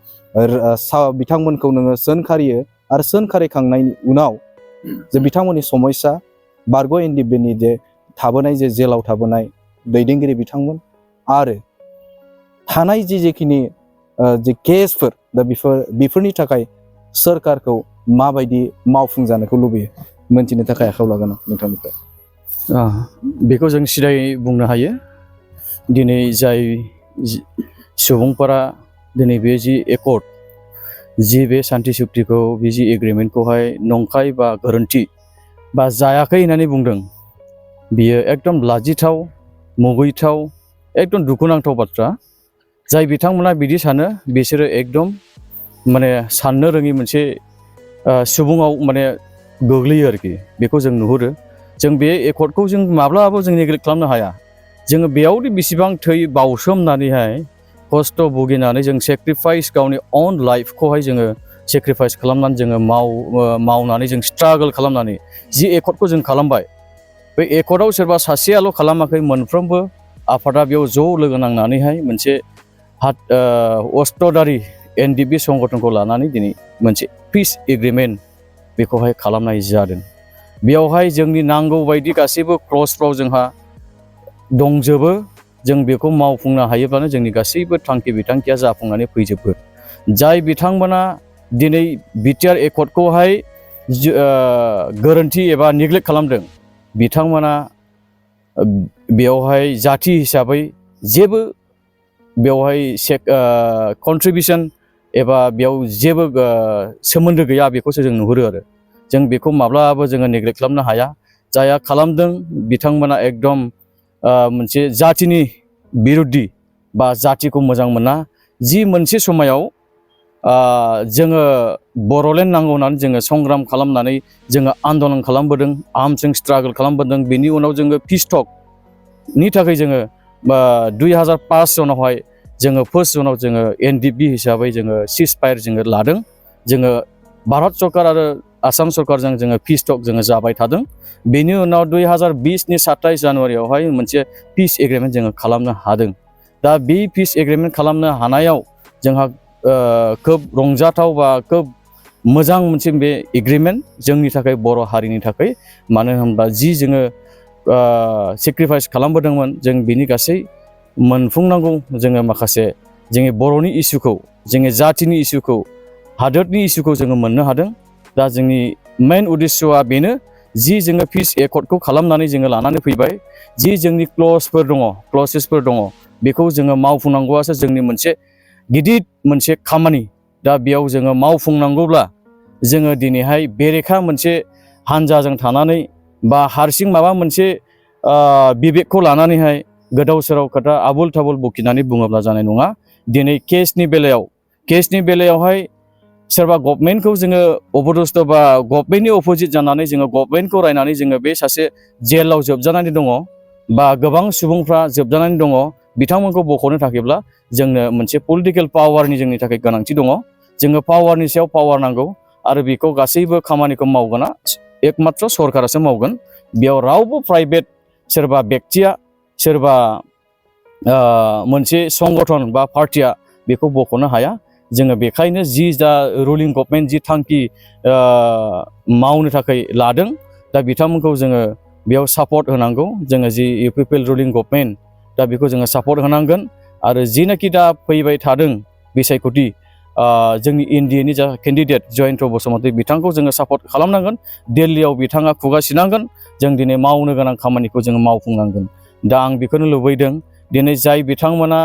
बिथांमोनखौ नोङो सोनखारियो आरो सोनखारिखांनायनि उनाव जे बिथांमोननि समस्या, बारग' एनडिएफबिनि जे थाबोनाय, जे जेलाव थाबोनाय दैदेनगिरि बिथांमोन आरो थानाय जेखिनि जे केसफोर दा बेफोरनि थाखाय सोरखारखौ माबायदि मावफुंजानायखौ लुबैयो मोनथिनो थाखाय आखायाव लागोन नोंथांनिफ्राय। बेखौ जों सिदायै बुंनो हायो। दिनै जाय सुबुंफोरा दिनै बे जि एकर्ड जि बे सान्थि सुक्तिखौ बे जि एग्रिमेन्टखौहाय नंखाय बा गोरोन्थि बा जायाखै होननानै बुंदों, बियो एकदम लाजिथाव, मुगैथाव, एकदम दुखुनांथाव बाथ्रा। जाय बिथांमोना बिदि सानो बिसोरो एकदम माने साननो रोङि मोनसे सुबुङाव माने गोग्लैयो आरोखि। बेखौ जों नुहुरो। जों बे एकर्डखौ जों माब्लाबाबो जों नेग्लेक्ट खालामनो हाया। जोङो बेयावदि बेसेबां थै बावसोमनानैहाय खस्थ' भुगिनानै जों सेक्रिफाइस गावनि अन लाइफखौहाय जोङो सेक्रिफाइस खालामनानै जोङो मावनानै जों स्ट्रागोल खालामनानै जि एकर्डखौ जों खालामबाय, बे एकर्डआव सोरबा सासेयाल' खालामाखै, मोनफ्रोमबो आफादा बेयाव ज' लोगो नांनानैहाय मोनसे अस्थदारि NDB संगठनखौ लानानै दिनै मोनसे पिस एग्रिमेन्ट बेखौहाय खालामनाय जादों। बेयावहाय जोंनि नांगौ बायदि गासैबो क्लजफ्राव जोंहा दंजोबो। जों बेखौ मावफुंनो हायोब्लानो जोंनि गासैबो थांखि बिथांखिया जाफुंनानै फैजोबगोन। जाय बिथांमोना दिनै बिटिआर एकर्डखौहाय गोरोन्थि एबा नेग्लेक्ट खालामदों, बिथांमोना बेयावहाय जाथि हिसाबै जेबो बेवहाय कन्ट्रिबिउसन एबा बेयाव जेबो सोमोन्दो गैया, बेखौसो जों नुहुरो आरो। जों बेखौ माब्लाबाबो जोङो नेग्लेक्ट खालामनो हाया। जायहा खालामदों बिथांमोना एकदम मोनसे जाथिनि बिरुद्दि बा जाथिखौ मोजां मोना। जि मोनसे समायाव जोङो बर'लेण्ड नांगौ होननानै जोङो संग्राम खालामनानै जोङो आन्दलन खालामबोदों, आर्मसजों स्ट्रागोल खालामबोदों। बेनि उनाव जोङो पिसटकनि थाखाय जोङो 2005 सनावहाय जोङो फार्स्ट जनाव जोङो NDB हिसाबै जोङो सिजफायार जोङो लादों। जोङो भारत सरकार आरो आसाम सरकारजों जोङो पिसटक जोङो जाबाय थादों। बेनि उनाव 2020नि 27 जानुवारियावहाय मोनसे पिस एग्रिमेन्ट जोङो खालामनो हादों। दा बे पिस एग्रिमेन्ट खालामनो हानायाव जोंहा खोब रंजाथाव बा खोब मोजां मोनसे बे एग्रिमेन्ट जोंनि थाखाय, बर' हारिनि थाखाय। मानो होनबा जि जोङो सेक्रिफाइस खालामबोदोंमोन, जों बिनि गासै मोनफुंनांगौ जोङो माखासे जोंनि बर'नि इसुखौ, जोंनि जाथिनि इसुखौ, हादोरनि इसुखौ जोङो मोननो हादों। दा जोंनि मेन उद्देस्यआ बेनो, जि जोङो पिस एकर्डखौ खालामनानै जोङो लानानै फैबाय, जि जोंनि क्लसेसफोर दङ, बेखौ जोङो मावफुंनांगौआसो जोंनि मोनसे गिदिर मोनसे खामानि। दा बेयाव जोङो मावफुंनांगौब्ला जोङो दिनैहाय बेरेखा मोनसे हानजाजों थानानै बा हारसिं माबा मोनसे बिबेकखौ लानानैहाय गोदाव सोराव खोथा आबुल थाबुल बखिनानै बुङोब्ला जानाय नङा। दिनै केसनि बेलायावहाय सोरबा गभर्नमेन्टखौ जोङो अबदस्थ बा गभर्नमेन्टनि अपोजिट जानानै जोङो गभर्नमेन्टखौ रायनानै जोङो बे सासे जेलाव जोबजानानै दङ बा गोबां सुबुंफ्रा जोबजानानै दङ, बिथांमोनखौ बख'नो थाखायब्ला जोंनो मोनसे पलिटिकेल पावारनि जोंनि थाखाय गोनांथि दङ। जोङो पावारनि सायाव पावार नांगौ आरो बेखौ गासैबो खामानिखौ मावगोना एकमात्र सरकारासो मावगोन। बेयाव रावबो प्राइभेट सोरबा बेक्तिया, सोरबा मोनसे संगठन बा पार्टिया बेखौ बख'नो हाया। जोङो बेखायनो जि दा रुलिं गभर्नमेन्ट जि थांखि मावनो थाखाय लादों, दा बिथांमोनखौ जोङो बेयाव सापर्ट होनांगौ। जोङो जि UPPL रुलिं गभर्नमेन्ट, दा बेखौ जोङो सापर्ट होनांगोन। आरो जिनाखि दा फैबाय थादों बिसायख'थि, जोंनि NDAनि जा केन्डिडेट जयन्त बसुमतारी, बिथांखौ जोङो सापर्ट खालामनांगोन। दिल्लीयाव बिथाङा खुगा सिनांगोन। जों दिनै मावनो गोनां खामानिखौ जोङो मावफुंनांगोन। दा आं बेखौनो लुबैदों, दिनै जाय बिथांमोना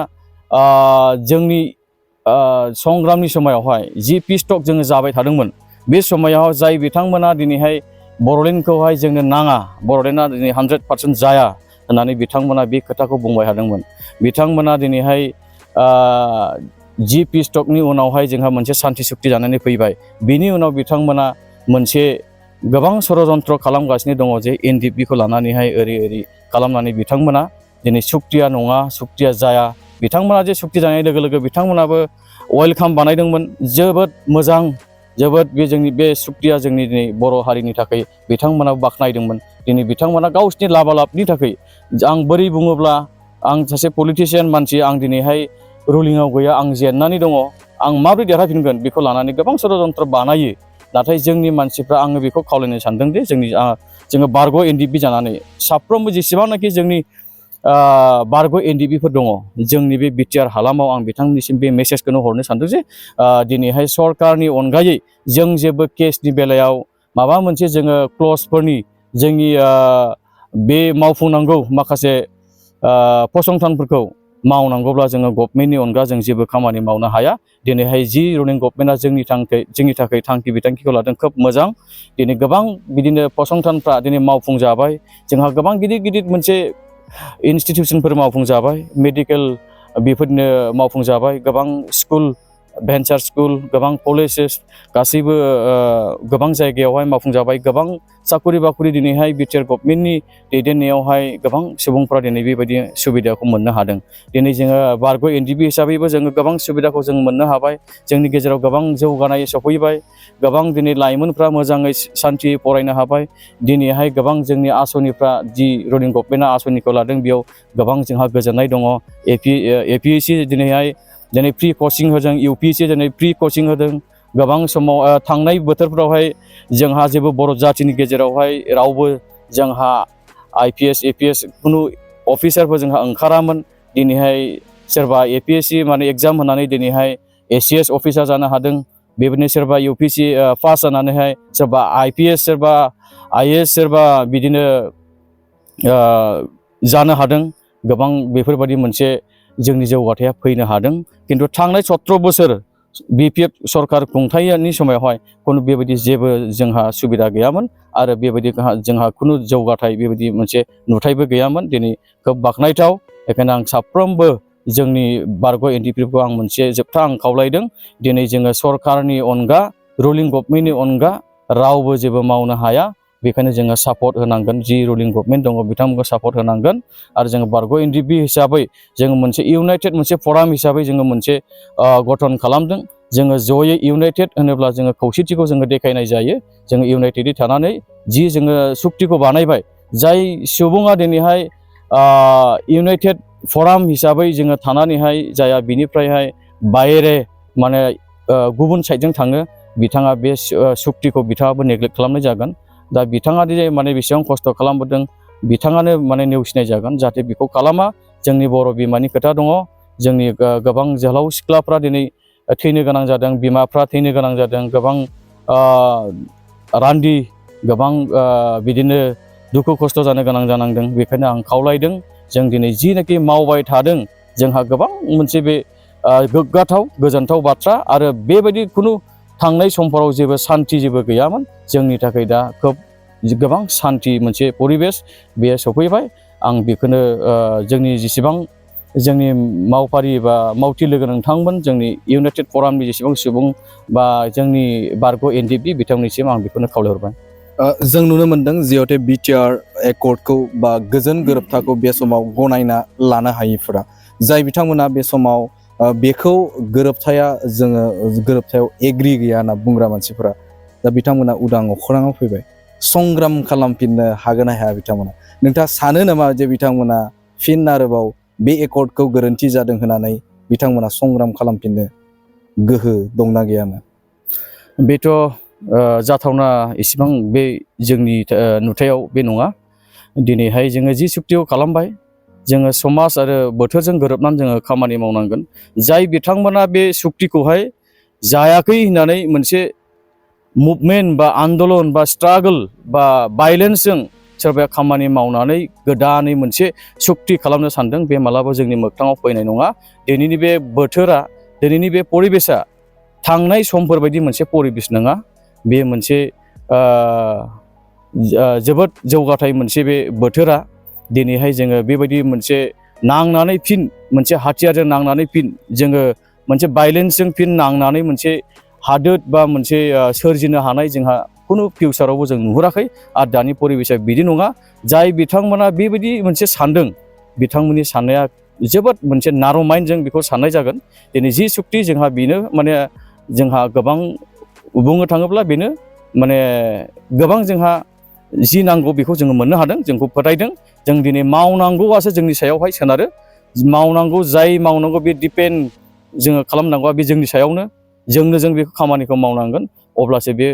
जोंनि संग्रामनि समायावहाय जि पिसटक जोङो जाबाय थादोंमोन, बे समायाव जाय बिथांमोना दिनैहाय बर'लेण्डखौहाय जोंनो नाङा, बर'लेण्डआ दिनै 100% जाया होननानै बिथांमोना बे खोथाखौ बुंबाय थादोंमोन। बिथांमोना दिनैहाय जि पिसटकनि उनावहाय जोंहा मोनसे सान्थि सुक्ति जानानै फैबाय। बिनि उनाव बिथांमोना मोनसे गोबां षड़यन्त्र खालामगासिनो दङ जे NDBखौ लानानैहाय ओरै खालामनानै बिथांमोना दिनै सुक्तिया नङा, सुक्तिया जाया। बिथांमोना जे सुक्ति जानाय लोगो लोगो बिथांमोनाबो वेलकाम बानायदोंमोन। जोबोद मोजां, जोबोद बे जोंनि बे सुक्तिया जोंनि दिनै बर' हारिनि थाखाय बिथांमोनाबो बाख्नायदोंमोन। दिनै बिथांमोना गावसिनि लाबालाबनि थाखाय, आं बोरै बुङोब्ला आं सासे पलिटिसियान मानसि, आं दिनैहाय रुलिङाव गैया, आं जेननानै दङ, आं माबोरै देरहाफिनगोन बेखौ लानानै गोबां षड़यन्त्र बानायो। नाथाय जोंनि मानसिफ्रा, आङो बेखौ खावलायनो सानदों दि जोङो बारग' NDB जानानै साफ्रोमबो जेसेबांनाखि जोंनि बारग' एनडिबिफोर दङ जोंनि बे बिटिआर हालामाव आं बिथांमोननिसिम बे मेसेजखौनो हरनो सानदों जे दिनैहाय सरकारनि अनगायै जों जेबो केसनि बेलायाव माबा मोनसे जोङो क्लजफोरनि जोंनि बे मावफुंनांगौ माखासे फसंथानफोरखौ मावनांगौब्ला जोङो गभर्नमेन्टनि अनगा जों जेबो खामानि मावनो हाया। दिनैहाय जि रुलिं गभर्नमेन्टआ जोंनि थाखाय थांखि बिथांखिखौ लादों खोब मोजां। दिनै गोबां बिदिनो फसंथानफ्रा दिनै मावफुंजाबाय। जोंहा गोबां गिदिर गिदिर मोनसे इन्सटिटिउसनफोर मावफुंजाबाय, मेडिकेल बेफोरनो मावफुंजाबाय, गोबां स्कुल भेन्सार स्कुल, गोबां कलेजेस गासैबो गोबां जायगायावहाय मावफुंजाबाय। गोबां साखरि बाखरि दिनैहाय बिटिआर गभर्नमेन्टनि दैदेननायावहाय गोबां सुबुंफ्रा दिनै बेबायदि सुबिदाखौ मोननो हादों। दिनै जोङो बारग' एनडिबि हिसाबैबो जोङो गोबां सुबिदाखौ जों मोननो हाबाय। जोंनि गेजेराव गोबां जौगानाय सफैबाय। गोबां दिनै लाइमोनफ्रा मोजाङै सान्थियै फरायनो हाबाय। दिनैहाय गोबां जोंनि आसनिफ्रा जि रुलिं गभर्नमेन्टआ आसनिखौ लादों बेयाव गोबां जोंहा गोजोननाय दङ। एपिएससि दिनै फ्रि कचिं होदों, इउपिएससि दिनै फ्रि कचिं होदों। गोबां समाव थांनाय बोथोरफ्रावहाय जोंहा जेबो बर' जाथिनि गेजेरावहाय रावबो जोंहा आइपिएस एपिएस खुनु अफिसारफोर जोंहा ओंखारामोन। दिनैहाय सोरबा एपिएससि माने एग्जाम होनानै दिनैहाय एसिएस अफिसार जानो हादों। बेबायदिनो सोरबा इउपिएससि पास जानानैहाय सोरबा आइपिएस, सोरबा आइएएस, सोरबा बिदिनो जानो हादों। गोबां बेफोरबायदि मोनसे जोंनि जौगाथाया फैनो हादों। खिन्थु थांनाय 17 बोसोर बिपिएफ सरकार खुंथायनि समावहाय खुनु बेबायदि जेबो जोंहा सुबिदा गैयामोन आरो बेबायदि जोंहा खुनु जौगाथाय बेबायदि मोनसे नुथायबो गैयामोन। दिनै खोब बाख्नायथाव। बेखायनो आं साफ्रोमबो जोंनि बारग' एनडिबिफोरखौ आं मोनसे जोबथा आं खावलायदों, दिनै जोङो सरकारनि अनगा, रुलिं गभर्नमेन्टनि अनगा रावबो जेबो मावनो हाया। बेखायनो जोङो सापर्ट होनांगोन। जि रुलिं गभर्नमेन्ट दङ बिथांमोनखौ सापर्ट होनांगोन। आरो जोङो बारग' एनडिबि हिसाबै जोङो मोनसे इउनाइटेड मोनसे फराम हिसाबै जोङो मोनसे गठन खालामदों। जोङो जयै इउनाइटेड होनोब्ला जोङो खौसेथिखौ जोङो देखायनाय जायो। जोङो इउनाइटेडै थानानै जि जोङो सुक्तिखौ बानायबाय, जाय सुबुङा दिनैहाय इउनाइटेड फराम हिसाबै जोङो थानानैहाय जाया बिनिफ्रायहाय बायरे माने गुबुन साइडजों थाङो, बिथाङा बे सुक्तिखौ बिथाङाबो नेग्लेक्ट खालामनाय जागोन। दा बिथाङा माने बेसेबां खस्थ' खालामबोदों बिथाङानो माने नेवसिनाय जागोन। जाहाथे बेखौ खालामा। जोंनि बर' बिमानि खोथा दङ। जोंनि गोबां जोहोलाव सिख्लाफ्रा दिनै थैनो गोनां जादों, बिमाफ्रा थैनो गोनां जादों, गोबां रान्दि गोबां बिदिनो दुखु खस्थ' जानो गोनां जानांदों। बेखायनो आं खावलायदों, जों दिनै जिनाखि मावबाय थादों जोंहा गोबां मोनसे बे गोग्गाथाव गोजोनथाव बाथ्रा। आरो बेबायदि खुनु थांनाय समफोराव जेबो सान्थि जेबो गैयामोन। जोंनि थाखाय दा खोब गोबां सान्थि मोनसे परिबेस बेयो सफैबाय। आं बेखौनो जोंनि जेसेबां जोंनि मावफारि बा मावथि लोगो नोंथांमोन, जोंनि इउनाइटेड फरामनि जेसेबां सुबुं बा जोंनि बारग' एनडिबि बिथांमोननिसिम आं बेखौनो खावलायहरबाय। जों नुनो मोनदों जिहेथु बिटिआर एकर्डखौ बा गोजोन गोरोबथाखौ बे समाव गनायना लानो हायिफोरा, जाय बिथांमोना बे समाव बेखौ गोरोबथायाव एग्रि गैया होनना बुंग्रा मानसिफोरा, दा बिथांमोना उदां अख्राङाव फैबाय। संग्राम खालामफिननो हागोन ना हाया बिथांमोना? नोंथाङा सानो नामा जे बिथांमोना फिन आरोबाव बे एकर्डखौ गोरोन्थि जादों होननानै बिथांमोना संग्राम खालामफिननो गोहो दंना गैयानो? बेथ' जाथावना इसिबां बे जोंनि नुथायाव बे नङा। दिनैहाय जोङो जि सुक्तिखौ खालामबाय, जोङो समाज आरो बोथोरजों गोरोबनानै जोङो खामानि मावनांगोन। जाय बिथांमोना बे सुक्तिखौहाय जायाखै होननानै मोनसे मुभमेन्ट बा आन्दलन बा स्ट्रागल बा भायलेन्सजों सोरबाया खामानि मावनानै गोदानै मोनसे सुक्ति खालामनो सानदों, बे मालाबा जोंनि मोगथाङाव फैनाय नङा। दिनैनि बे बोथोरा, दिनैनि बे परिबेसा थांनाय समफोरबायदि मोनसे परिबेस नङा। बे मोनसे जोबोद जौगाथाय मोनसे बे बोथोरा। दिनैहाय जोङो बेबायदि मोनसे नांनानै फिन मोनसे हाथियारजों नांनानै फिन जोङो मोनसे भायलेन्सजों फिन नांनानै मोनसे हादोर बा मोनसे सोरजिनो हानाय जोंहा खुनु फिउचारावबो जों नुहुराखै। आरो दानि परिबेसा बिदि नङा। जाय बिथांमोना बेबायदि मोनसे सानदों, बिथांमोननि साननाया जोबोद मोनसे नार' माइन्डजों बेखौ साननाय जागोन। दिनै जि सुक्ति जोंहा बेनो माने जोंहा गोबां बुंनो थाङोब्ला बेनो माने गोबां जोंहा जि नांगौ बेखौ जोङो मोननो हादों, जोंखौ फोथायदों। जों दिनै मावनांगौआसो जोंनि सायावहाय सोनारो। मावनांगौ, जाय मावनांगौ बे दिपेन्ड जोङो खालामनांगौआ बे जोंनि सायावनो। जों बे खामानिखौ मावनांगोन। अब्लासो बे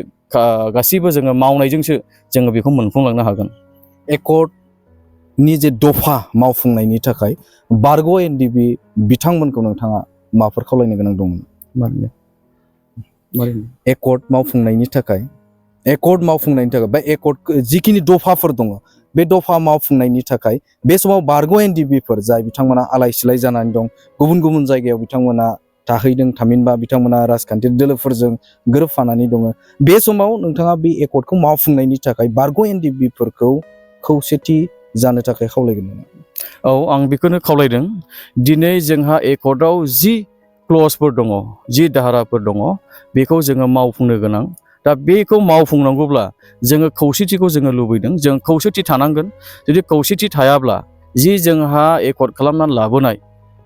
गासैबो जोङो मावनायजोंसो जोङो बेखौ मोनफुंलांनो हागोन। एकर्ड नि जे दफा मावफुंनायनि थाखाय बारग' एनडिबि बिथांमोनखौ नोंथाङा माफोर खावलायनो गोनां दंमोन? एकर्ड मावफुंनायनि थाखाय बा एकर्ड जिखिनि दफाफोर दङ बे दफा मावफुंनायनि थाखाय बे समाव बारग' एनडिबिफोर जाय बिथांमोना आलाय सिलाय जानानै दं, गुबुन गुबुन जायगायाव बिथांमोना थाहैदों, थामहिनबा बिथांमोना राजखान्थि दोलोफोरजों गोरोबफानानै दङ, बे समाव नोंथाङा बे एकर्डखौ मावफुंनायनि थाखाय बारग' एनडिबिफोरखौ खौसेथि जानो थाखाय खावलायगोन? औ, आं बेखौनो खावलायदों। दिनै जोंहा एकर्डआव जि क्लजफोर दङ, जि धाराफोर दङ, बेखौ जोङो मावफुंनो गोनां। दा बेखौ मावफुंनांगौब्ला जोङो खौसेथिखौ जोङो लुबैदों, जों खौसेथि थानांगोन। जुदि खौसेथि थायाब्ला जि जोंहा एकर्ड खालामनानै लाबोनाय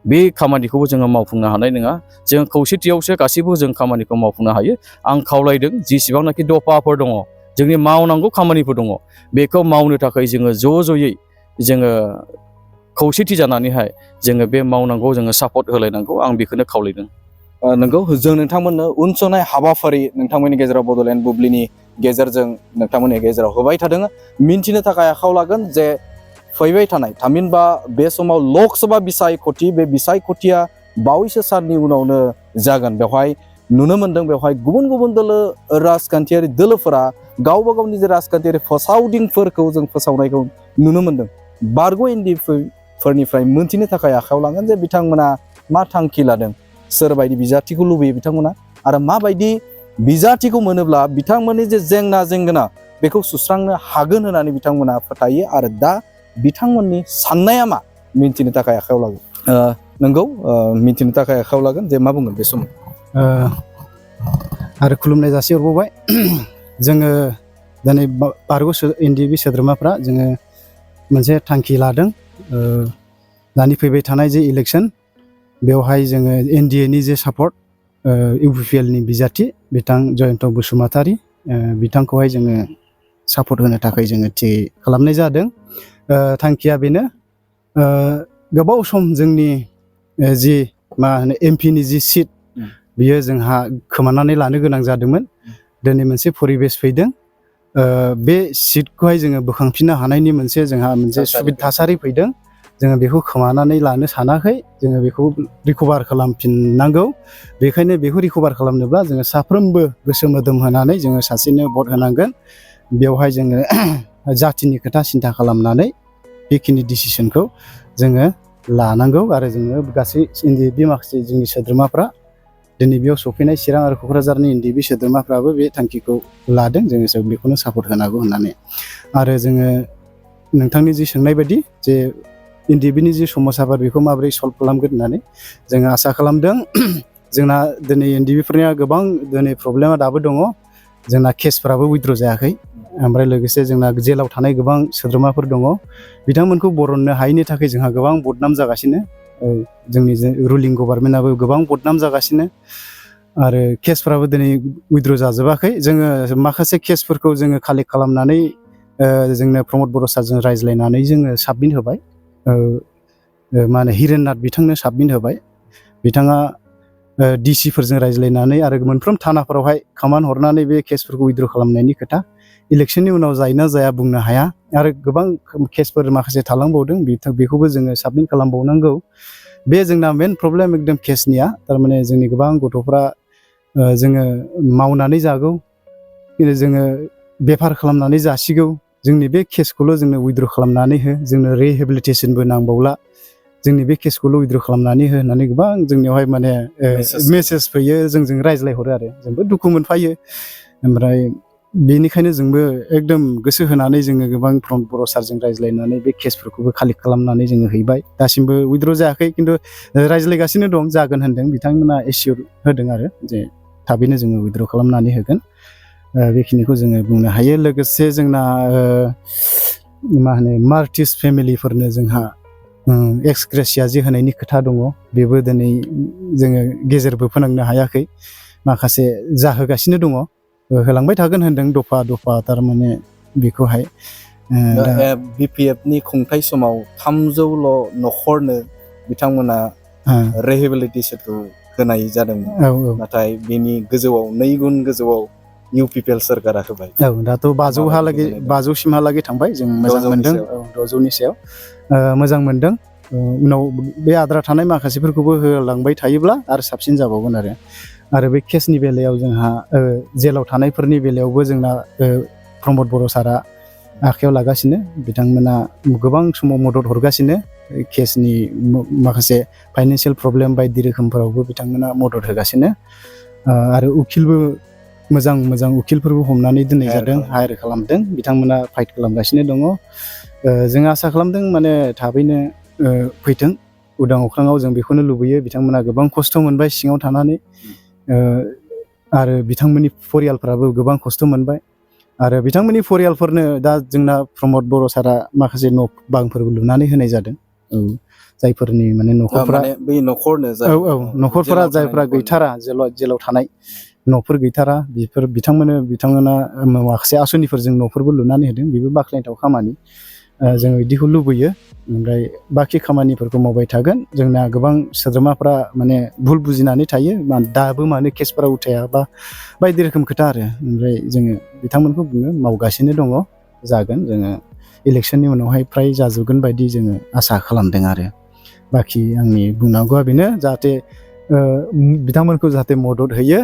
बे खामानिखौबो जोङो मावफुंनो हानाय नङा। जों खौसेथियावसो गासैबो जों खामानिखौ मावफुंनो हायो। आं खावलायदों जेसेबांनाखि दफाफोर दङ, जोंनि मावनांगौ खामानिफोर दङ, बेखौ मावनो थाखाय जोङो ज'यै जोङो खौसेथि जानानैहाय जोङो बे मावनांगौ, जोङो सापर्ट होलायनांगौ, आं बेखौनो खावलायदों। नंगौ, जों नोंथांमोननो उनस'नाय हाबाफारि नोंथांमोननि गेजेराव बड'लेण्ड बुब्लिनि गेजेरजों नोंथांमोननि गेजेराव होबाय थादों। मिन्थिनो थाखाय आखायाव लागोन जे फैबाय थानाय, थामहिनबा बे समाव लक सभा बिसायख'थि, बे बिसायख'थिया बावैसो साननि उनावनो जागोन। बेवहाय नुनो मोन्दों, बेवहाय गुबुन गुबुन राजखान्थियारि दोलोफोरा गावबा गावनि जे राजखान्थियारि फोसावदिंफोरखौ जों फोसावनायखौ नुनो मोन्दों। बारग' एनडिबिफोरनिफ्राय मोनथिनो थाखाय आखायाव लागोन जे बिथांमोना मा थांखि लादों, सोरबायदि बिजाथिखौ लुबैयो बिथांमोना, आरो माबायदि बिजाथिखौ मोनोब्ला बिथांमोननि जे जेंना जेंगोना बेखौ सुस्रांनो हागोन होननानै बिथांमोना फोथायो, आरो दा बिथांमोननि साननाया मा, मिन्थिनो थाखाय आखायाव लागोन। नंगौ, मिन्थिनो थाखाय आखायाव लागोन जे मा बुंगोन बे समाव। आरो खुलुमनाय जासिहरबावबाय। जोङो दिनै बारग' एनडिबि सोद्रोमाफ्रा जोङो मोनसे थांखि लादों। दानि फैबाय थानाय जे इलेक्सन, बेवहाय जोङो एनडिएनि जे सापर्ट, इउपिपिएलनि बिजाथि बिथां जयन्त बसुमतारी, बिथांखौहाय जोङो सापर्ट होनो थाखाय जोङो थि खालामनाय जादों। थांखिया बेनो, गोबाव सम जोंनि जि मा होनो एमपिनि जि सिट, बियो जोंहा खोमानानै लानो गोनां जादोंमोन। दिनै मोनसे परिबेस फैदों, बे सिटखौहाय जोङो बोखांफिननो हानायनि जोंहा मोनसे थासारि फैदों। जोङो बेखौ खोमानानै लानो सानाखै, जोङो बेखौ रिकभार खालामफिननांगौ। बेखायनो बेखौ रिकभार खालामनोब्ला जोङो साफ्रोमबो गोसो मोदोम होनानै जोङो सासेनो भट होनांगोन। बेवहाय जोङो जाथिनि खोथा सिन्था खालामनानै बेखिनि डिसिसनखौ जोङो लानांगौ, आरो जोङो गासै एनडिएबि माखासे जोंनि सोद्रोमाफ्रा दिनै बेयाव सफैनाय चिरां आरो क'क्राझारनि एनडिएबि सोद्रोमाफ्राबो बे थांखिखौ लादों, जोङो बेखौनो सापर्ट होनांगौ होननानै। आरो जोङो नोंथांनि जि सोंनाय बायदि जे एनडिएबिनि जि समस्याफोर बेखौ माबोरै सल्भ खालामगोन होननानै जोङो आसा खालामदों। जोंना दिनै एनडिएबिफोरनिया गोबां दिनै प्रब्लेमा दाबो दङ। जोंना केसफ्राबो उइथड्र जायाखै, ओमफ्राय लोगोसे जोंना जेलाव थानाय गोबां सोद्रोमाफोर दङ, बिथांमोनखौ बरननो हायैनि थाखाय जोंहा गोबां बदनाम जागासिनो। जोंनि रुलिं गभर्नमेन्टआबो गोबां बदनाम जागासिनो, आरो केसफ्राबो दिनै उइथड्र जाजोबाखै। जोङो माखासे केसफोरखौ जोङो कालेक्ट खालामनानै जोंनो प्रमद बर' सारजों रायज्लायनानै जोङो साबमिट होबाय। मा होनो हिरेन नाथ बिथांनो साबमिट होबाय। बिथाङा डिसिफोरजों रायज्लायनानै आरो मोनफ्रोम थानाफोरावहाय खामान हरनानै बे केसफोरखौ उइथड्र खालामनायनि खोथा, इलेक्सननि उनाव जायोना जाया बुंनो हाया, आरो गोबां केसफोर माखासे थालांबावदों, बेखौबो जोङो साबमिट खालामबावनांगौ। बे जोंना मेन प्रब्लेम एकदम केसनिया, थारमाने जोंनि गोबां गथ'फ्रा जोङो मावनानै जागौ, जोङो बेफार खालामनानै जासिगौ, जोंनि बे केसखौल' जोंनो उइथड्र खालामनानै हो, जोंनो रिहेबिलिटेसनबो नांबावला, जोंनि बे केसखौल' उइथड्र खालामनानै हो होननानै गोबां जोंनियावहाय माने मेसेज फैयो, जोंजों रायज्लायहरो, आरो जोंबो दुखु मोनफायो। ओमफ्राय बेनिखायनो जोंबो एकदम गोसो होनानै जोङो गोबां प्रमद बर' सारजों रायज्लायनानै बे केसफोरखौबो कालेक्ट खालामनानै जोङो हैबाय। दासिमबो उइथड्र जायाखै, खिन्थु रायज्लायगासिनो दं, जागोन होनदों। बिथांमोना एसियर होदों आरो जे थाबैनो जोङो उइथड्र खालामनानै होगोन। बेखिनिखौ जोङो बुंनो हायो। लोगोसे जोंना मा होनो मार्टिस फेमिलिफोरनो जोंहा एक्स ग्रेसिया जि होनायनि खोथा दङ, बेबो दिनै जोङो गेजेरबो फोनांनो हायाखै, माखासे जाहोगासिनो दङ, होलांबाय थागोन होनदों दफा दफा, थारमाने बेखौहाय। बिपिएफनि खुंथाय समाव 300ल' न'खरनो बिथांमोना रिहेबिलिटेसनखौ होनाय जादोंमोन, नाथाय बेनि गोजौआव 2 गुन गोजौआव UPPL सोरखारा होबाय औ दाथ' 500हालागै 500सिमहालागै थांबाय जों मोजां मोनदों औ 600नि सायाव मोजां मोनदों उनाव बे आद्रा थानाय माखासेफोरखौबो होलांबाय थायोब्ला आरो साबसिन जाबावगोन आरो बे केसनि बेलायाव जोंहा जेलाव थानायफोरनि बेलायावबो जोंना प्रमद बर' सारा आखायाव लागासिनो बिथांमोना गोबां समाव मदद हरगासिनो केसनि माखासे फाइनान्सियेल प्रब्लेम बायदि रोखोमफोरावबो बिथांमोना मदद होगासिनो आरो उखिलबो मोजां उखिलफोरबो हमनानै दोननाय जादों हायार खालामदों बिथांमोना फाइट खालामगासिनो दङ जों आसा खालामदों माने थाबैनो फैथों उदां अख्राङाव जों बेखौनो लुबैयो बिथांमोना गोबां खस्थ' मोनबाय सिङाव थानानै आरो बिथांमोननि फरियालफ्राबो गोबां खस्थ' मोनबाय आरो बिथांमोननि फरियालफोरनो दा जोंना प्रमद बर' सारा माखासे न' बांफोरबो लुनानै होनाय जादों जायफोरनि माने न'खरफोरा बै न'खरनो औ न'खरफोरा जायफ्रा गैथारा जेलाव थानाय न'फोर गैथारा बिथांमोना माखासे आसनिफोरजों न'फोरबो लुनानै होदों बेबो बाख्नायथाव खामानि जों बिदिखौ लुबैयो ओमफ्राय बाखि खामानिफोरखौ मावबाय थागोन जोंना गोबां सोद्रोमाफ्रा माने भुल बुजिनानै थायो दाबो मानो केसफोरा उथाया बा बायदि रोखोम खोथा आरो ओमफ्राय जोङो बिथांमोनखौ बुङो मावगासिनो दङ जागोन जोङो इलेक्सननि उनावहाय फ्राय जाजोबगोन बायदि जोङो आसा खालामदों आरो बाखि आंनि बुंनांगौआ बेनो जाहाथे बिथांमोनखौ जाहाथे मदद होयो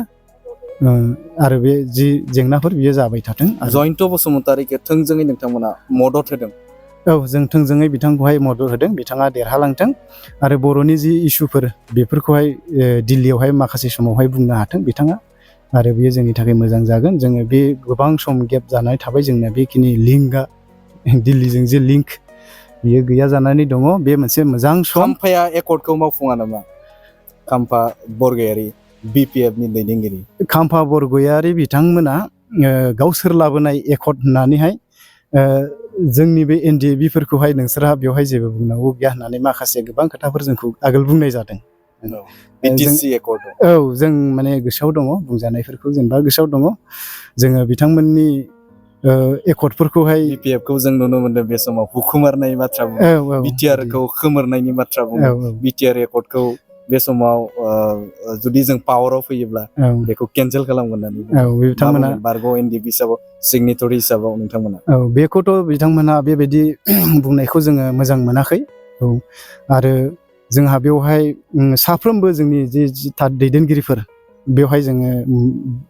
आरो बे जि जेंनाफोर बियो जाबाय थाथों जयन्त बसुमतारीखौ थोंजोङै नोंथांमोना मदद होदों औ जों थोंजोङै बिथांखौहाय मदद होदों बिथाङा देरहालांथों आरो बर'नि जि इस्युफोर बेफोरखौहाय दिल्लीयावहाय माखासे समावहाय बुंनो हाथों बिथाङा आरो बेयो जोंनि थाखाय मोजां जागोन जोङो बे गोबां सम गेप जानानै थाबाय जोंना बेखिनि लिंकआ दिल्लीजों जे लिंक बियो गैया जानानै दङ बे मोनसे मोजां सम खाम्फाया एकर्डखौ मावफुङा नामा खाम्फा बरगयारी BPFनि दैदेनगिरि खाम्फा बरगयारी बिथांमोना गावसोर लाबोनाय एकर्ड होननानैहाय जोंनि बे NDFB फोरखौहाय नोंसोरहा बेवहाय जेबो बुंनांगौ गैया होननानै माखासे गोबां खोथाफोर जोंखौ आगोल बुंनाय जादों BTC एकर्ड औ जों माने गोसोआव दङ बुंजानायफोरखौ जेनेबा गोसोआव दङ जोङो बिथांमोननि एकर्डफोरखौहाय BPFखौ जों नुनो मोनदों बे समाव हुखुमारनाय बाथ्रा बुङो BTRखौ खोमोरनायनि बाथ्रा बुङो BTR एकर्डखौ बे समाव जुदि जों पावाराव फैयोब्ला बेखौ केन्सेल खालामगोन होननानै बिथांमोना बारग' NDFB हिसाबाव सिगनेटरि हिसाबाव नोंथांमोना बेखौथ' बिथांमोना बेबायदि बुंनायखौ जोङो मोजां मोनाखै आरो जोंहा बेवहाय साफ्रोमबो जोंनि जि दैदेनगिरिफोर बेवहाय जोङो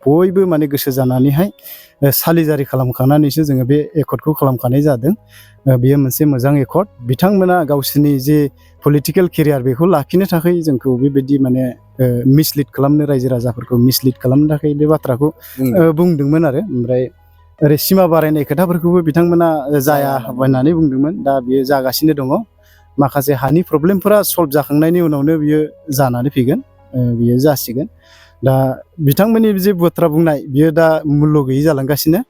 बयबो माने गोसो जानानैहाय सालिजारि खालामखानानैसो जोङो बे एकर्डखौ खालामखानाय जादों बेयो मोनसे मोजां एकर्ड बिथांमोना गावसोरनि जे पलिटिकेल केरियार बेखौ लाखिनो थाखाय जोंखौ बेबायदि माने मिसलिड खालामनो रायजो राजाफोरखौ मिसलिड खालामनो थाखाय बे बाथ्राखौ बुंदोंमोन आरो ओमफ्राय ओरै सिमा बारायनाय खोथाफोरखौबो बिथांमोना जाया होननानै बुंदोंमोन दा बियो जागासिनो दङ माखासे हानि प्रब्लेमफोरा सल्भ जाखांनायनि उनावनो बियो जानानै फैगोन बियो जासिगोन दा बिथांमोननि जे बाथ्रा बुंनाय बियो दा मुल्य गैयै जालांगासिनो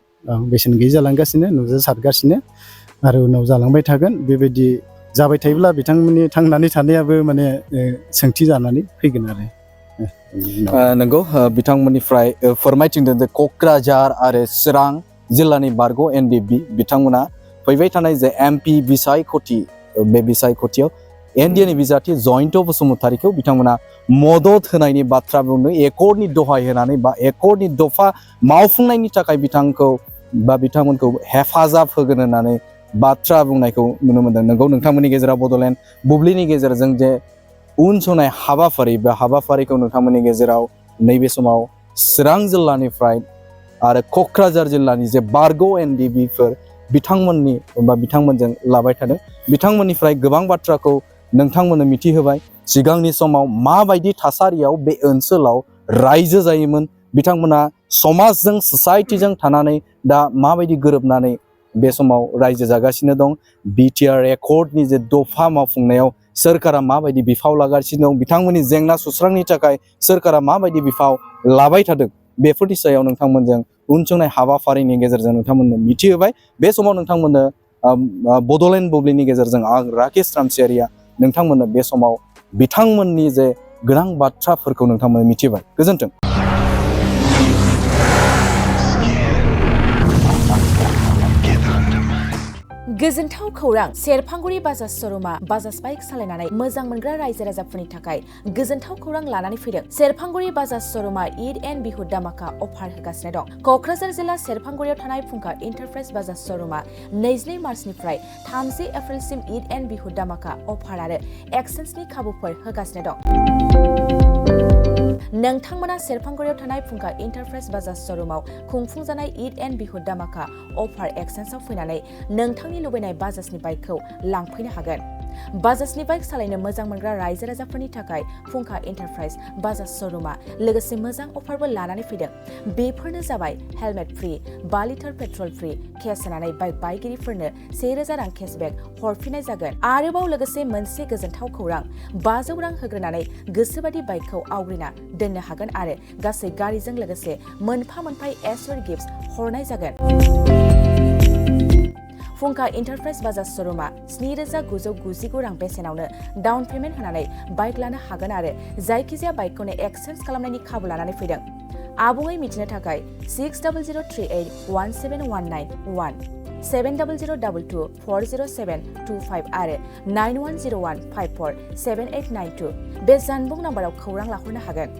बेसेन गैयै जालांगासिनो नुजासारगासिनो आरो उनाव जालांबाय थागोन बेबायदि जाबाय थायोब्ला बिथांमोननि थांनानै थानायाबो माने सोंथि जानानै फैगोन आरो नंगौ बिथांमोननिफ्राय फोरमायथिंदों जे क'क्राझार आरो चिरां जिल्लानि बारग' NDFB बिथांमोना फैबाय थानाय जे MP बिसायख'थि बे बिसायख'थियाव NDAनि बिजाथि जयन्त बसुमतारीखौ बिथांमोना मदद होनायनि बाथ्रा बुंदों एकर्डनि दहाय होनानै बा एकर्डनि दफा मावफुंनायनि थाखाय बिथांमोनखौ हेफाजाब होगोन होननानै बाथ्रा बुंनायखौ नुनो मोनदों नंगौ नोंथांमोननि गेजेराव बड'लेण्ड बुब्लिनि गेजेरजों जे उनसंनाय हाबाफारि बे हाबाफारिखौ नोंथांमोननि गेजेराव नैबे समाव चिरां जिल्लानिफ्राय आरो क'क्राझार जिल्लानि जे बारग' NDFBफोर बिथांमोनजों लाबाय थादों बिथांमोननिफ्राय गोबां बाथ्राखौ नोंथांमोननो मिथिहोबाय सिगांनि समाव माबायदि थासारियाव बे ओनसोलाव रायजो जायोमोन बिथांमोना समाजजों ससाइटिजों थानानै दा माबायदि गोरोबनानै बे समाव रायजो जागासिनो दं BTR एकर्डनि जे दफा मावफुंनायाव सोरखारा माबायदि बिफाव लागासिनो दं बिथांमोननि जेंना सुस्रांनि थाखाय सोरखारा माबायदि बिफाव लाबाय थादों बेफोरनि सायाव नोंथांमोनजों उनसंनाय हाबाफारिनि गेजेरजों नोंथांमोननो मिथिहोबाय बे समाव नोंथांमोननो बड'लेण्ड बुब्लिनि गेजेरजों आं राकेश रामसियारिया नोंथांमोननो बे समाव बिथांमोननि जे गोनां बाथ्राफोरखौ नोंथांमोननो मिथिबाय गोजोन्थों गोजोनथाव खौरां सेरफांगुरि बाजाज श'रुमा बाजाज बाइक सालायनानै मोजां मोनग्रा रायजो राजाफोरनि थाखाय गोजोनथाव खौरां लानानै फैदों। सेरफांगुरि बाजाज श'रुमा ईद एन्ड बिहु दामाका अफार होगासिनो दं। क'क्राझार जिल्ला सेरफांगुरियाव थानाय फुंखा एन्टारप्राइज बाजाज श'रुमा 22 मार्चनिफ्राय 30 एप्रिलसिम ईद एन्ड बिहु दामाका अफार आरो एक्सेन्सनि खाबुफोर होगासिनो दं। नोंथांमोना सेरफांगुरियाव थानाय फुंखा एन्टारप्राइज बाजाज श'रुमाव खुंफुंजानाय ईद एन्ड बिहु दामाका अफार एक्सेन्सआव फैनानै नोंथांनि लुबैनाय बाजाजनि बाइकखौ लांफैनो हागोन। बाजाजनि बाइक सालायनो मोजां मोनग्रा रायजो राजाफोरनि थाखाय फुंखा एन्टारप्राइज बाजाज श'रुमा लोगोसे मोजां अफारबो लानानै फैदों। बेफोरनो जाबाय helmet free, 5 litre petrol free, case होनानै बाइक बायगिरिफोरनो 1000 रां केसबेक हरफिननाय जागोन। आरोबाव लोगोसे मोनसे गोजोनथाव खौरां, 500 रां होग्रोनानै गोसोबादि बाइकखौ आवग्रिना दोननो हागोन आरो गासै गारिजों लोगोसे मोनफा मोनफा एसर गिफ्ट हरनाय जागोन। फुंखा एन्टारप्राइज बाजाज श'रुमा 7999 रां बेसेनावनो डाउन पेमेन्ट होनानै बाइक लानो हागोन आरो जायखिजाया बाइकखौनो एक्सचेन्ज खालामनायनि खाबु लानानै फैदों। आबुङै मिथिनो थाखाय 6003817191 7002240725 आरो 9101547892 बे जानबुं नाम्बाराव खौरां लाहरनो हागोन।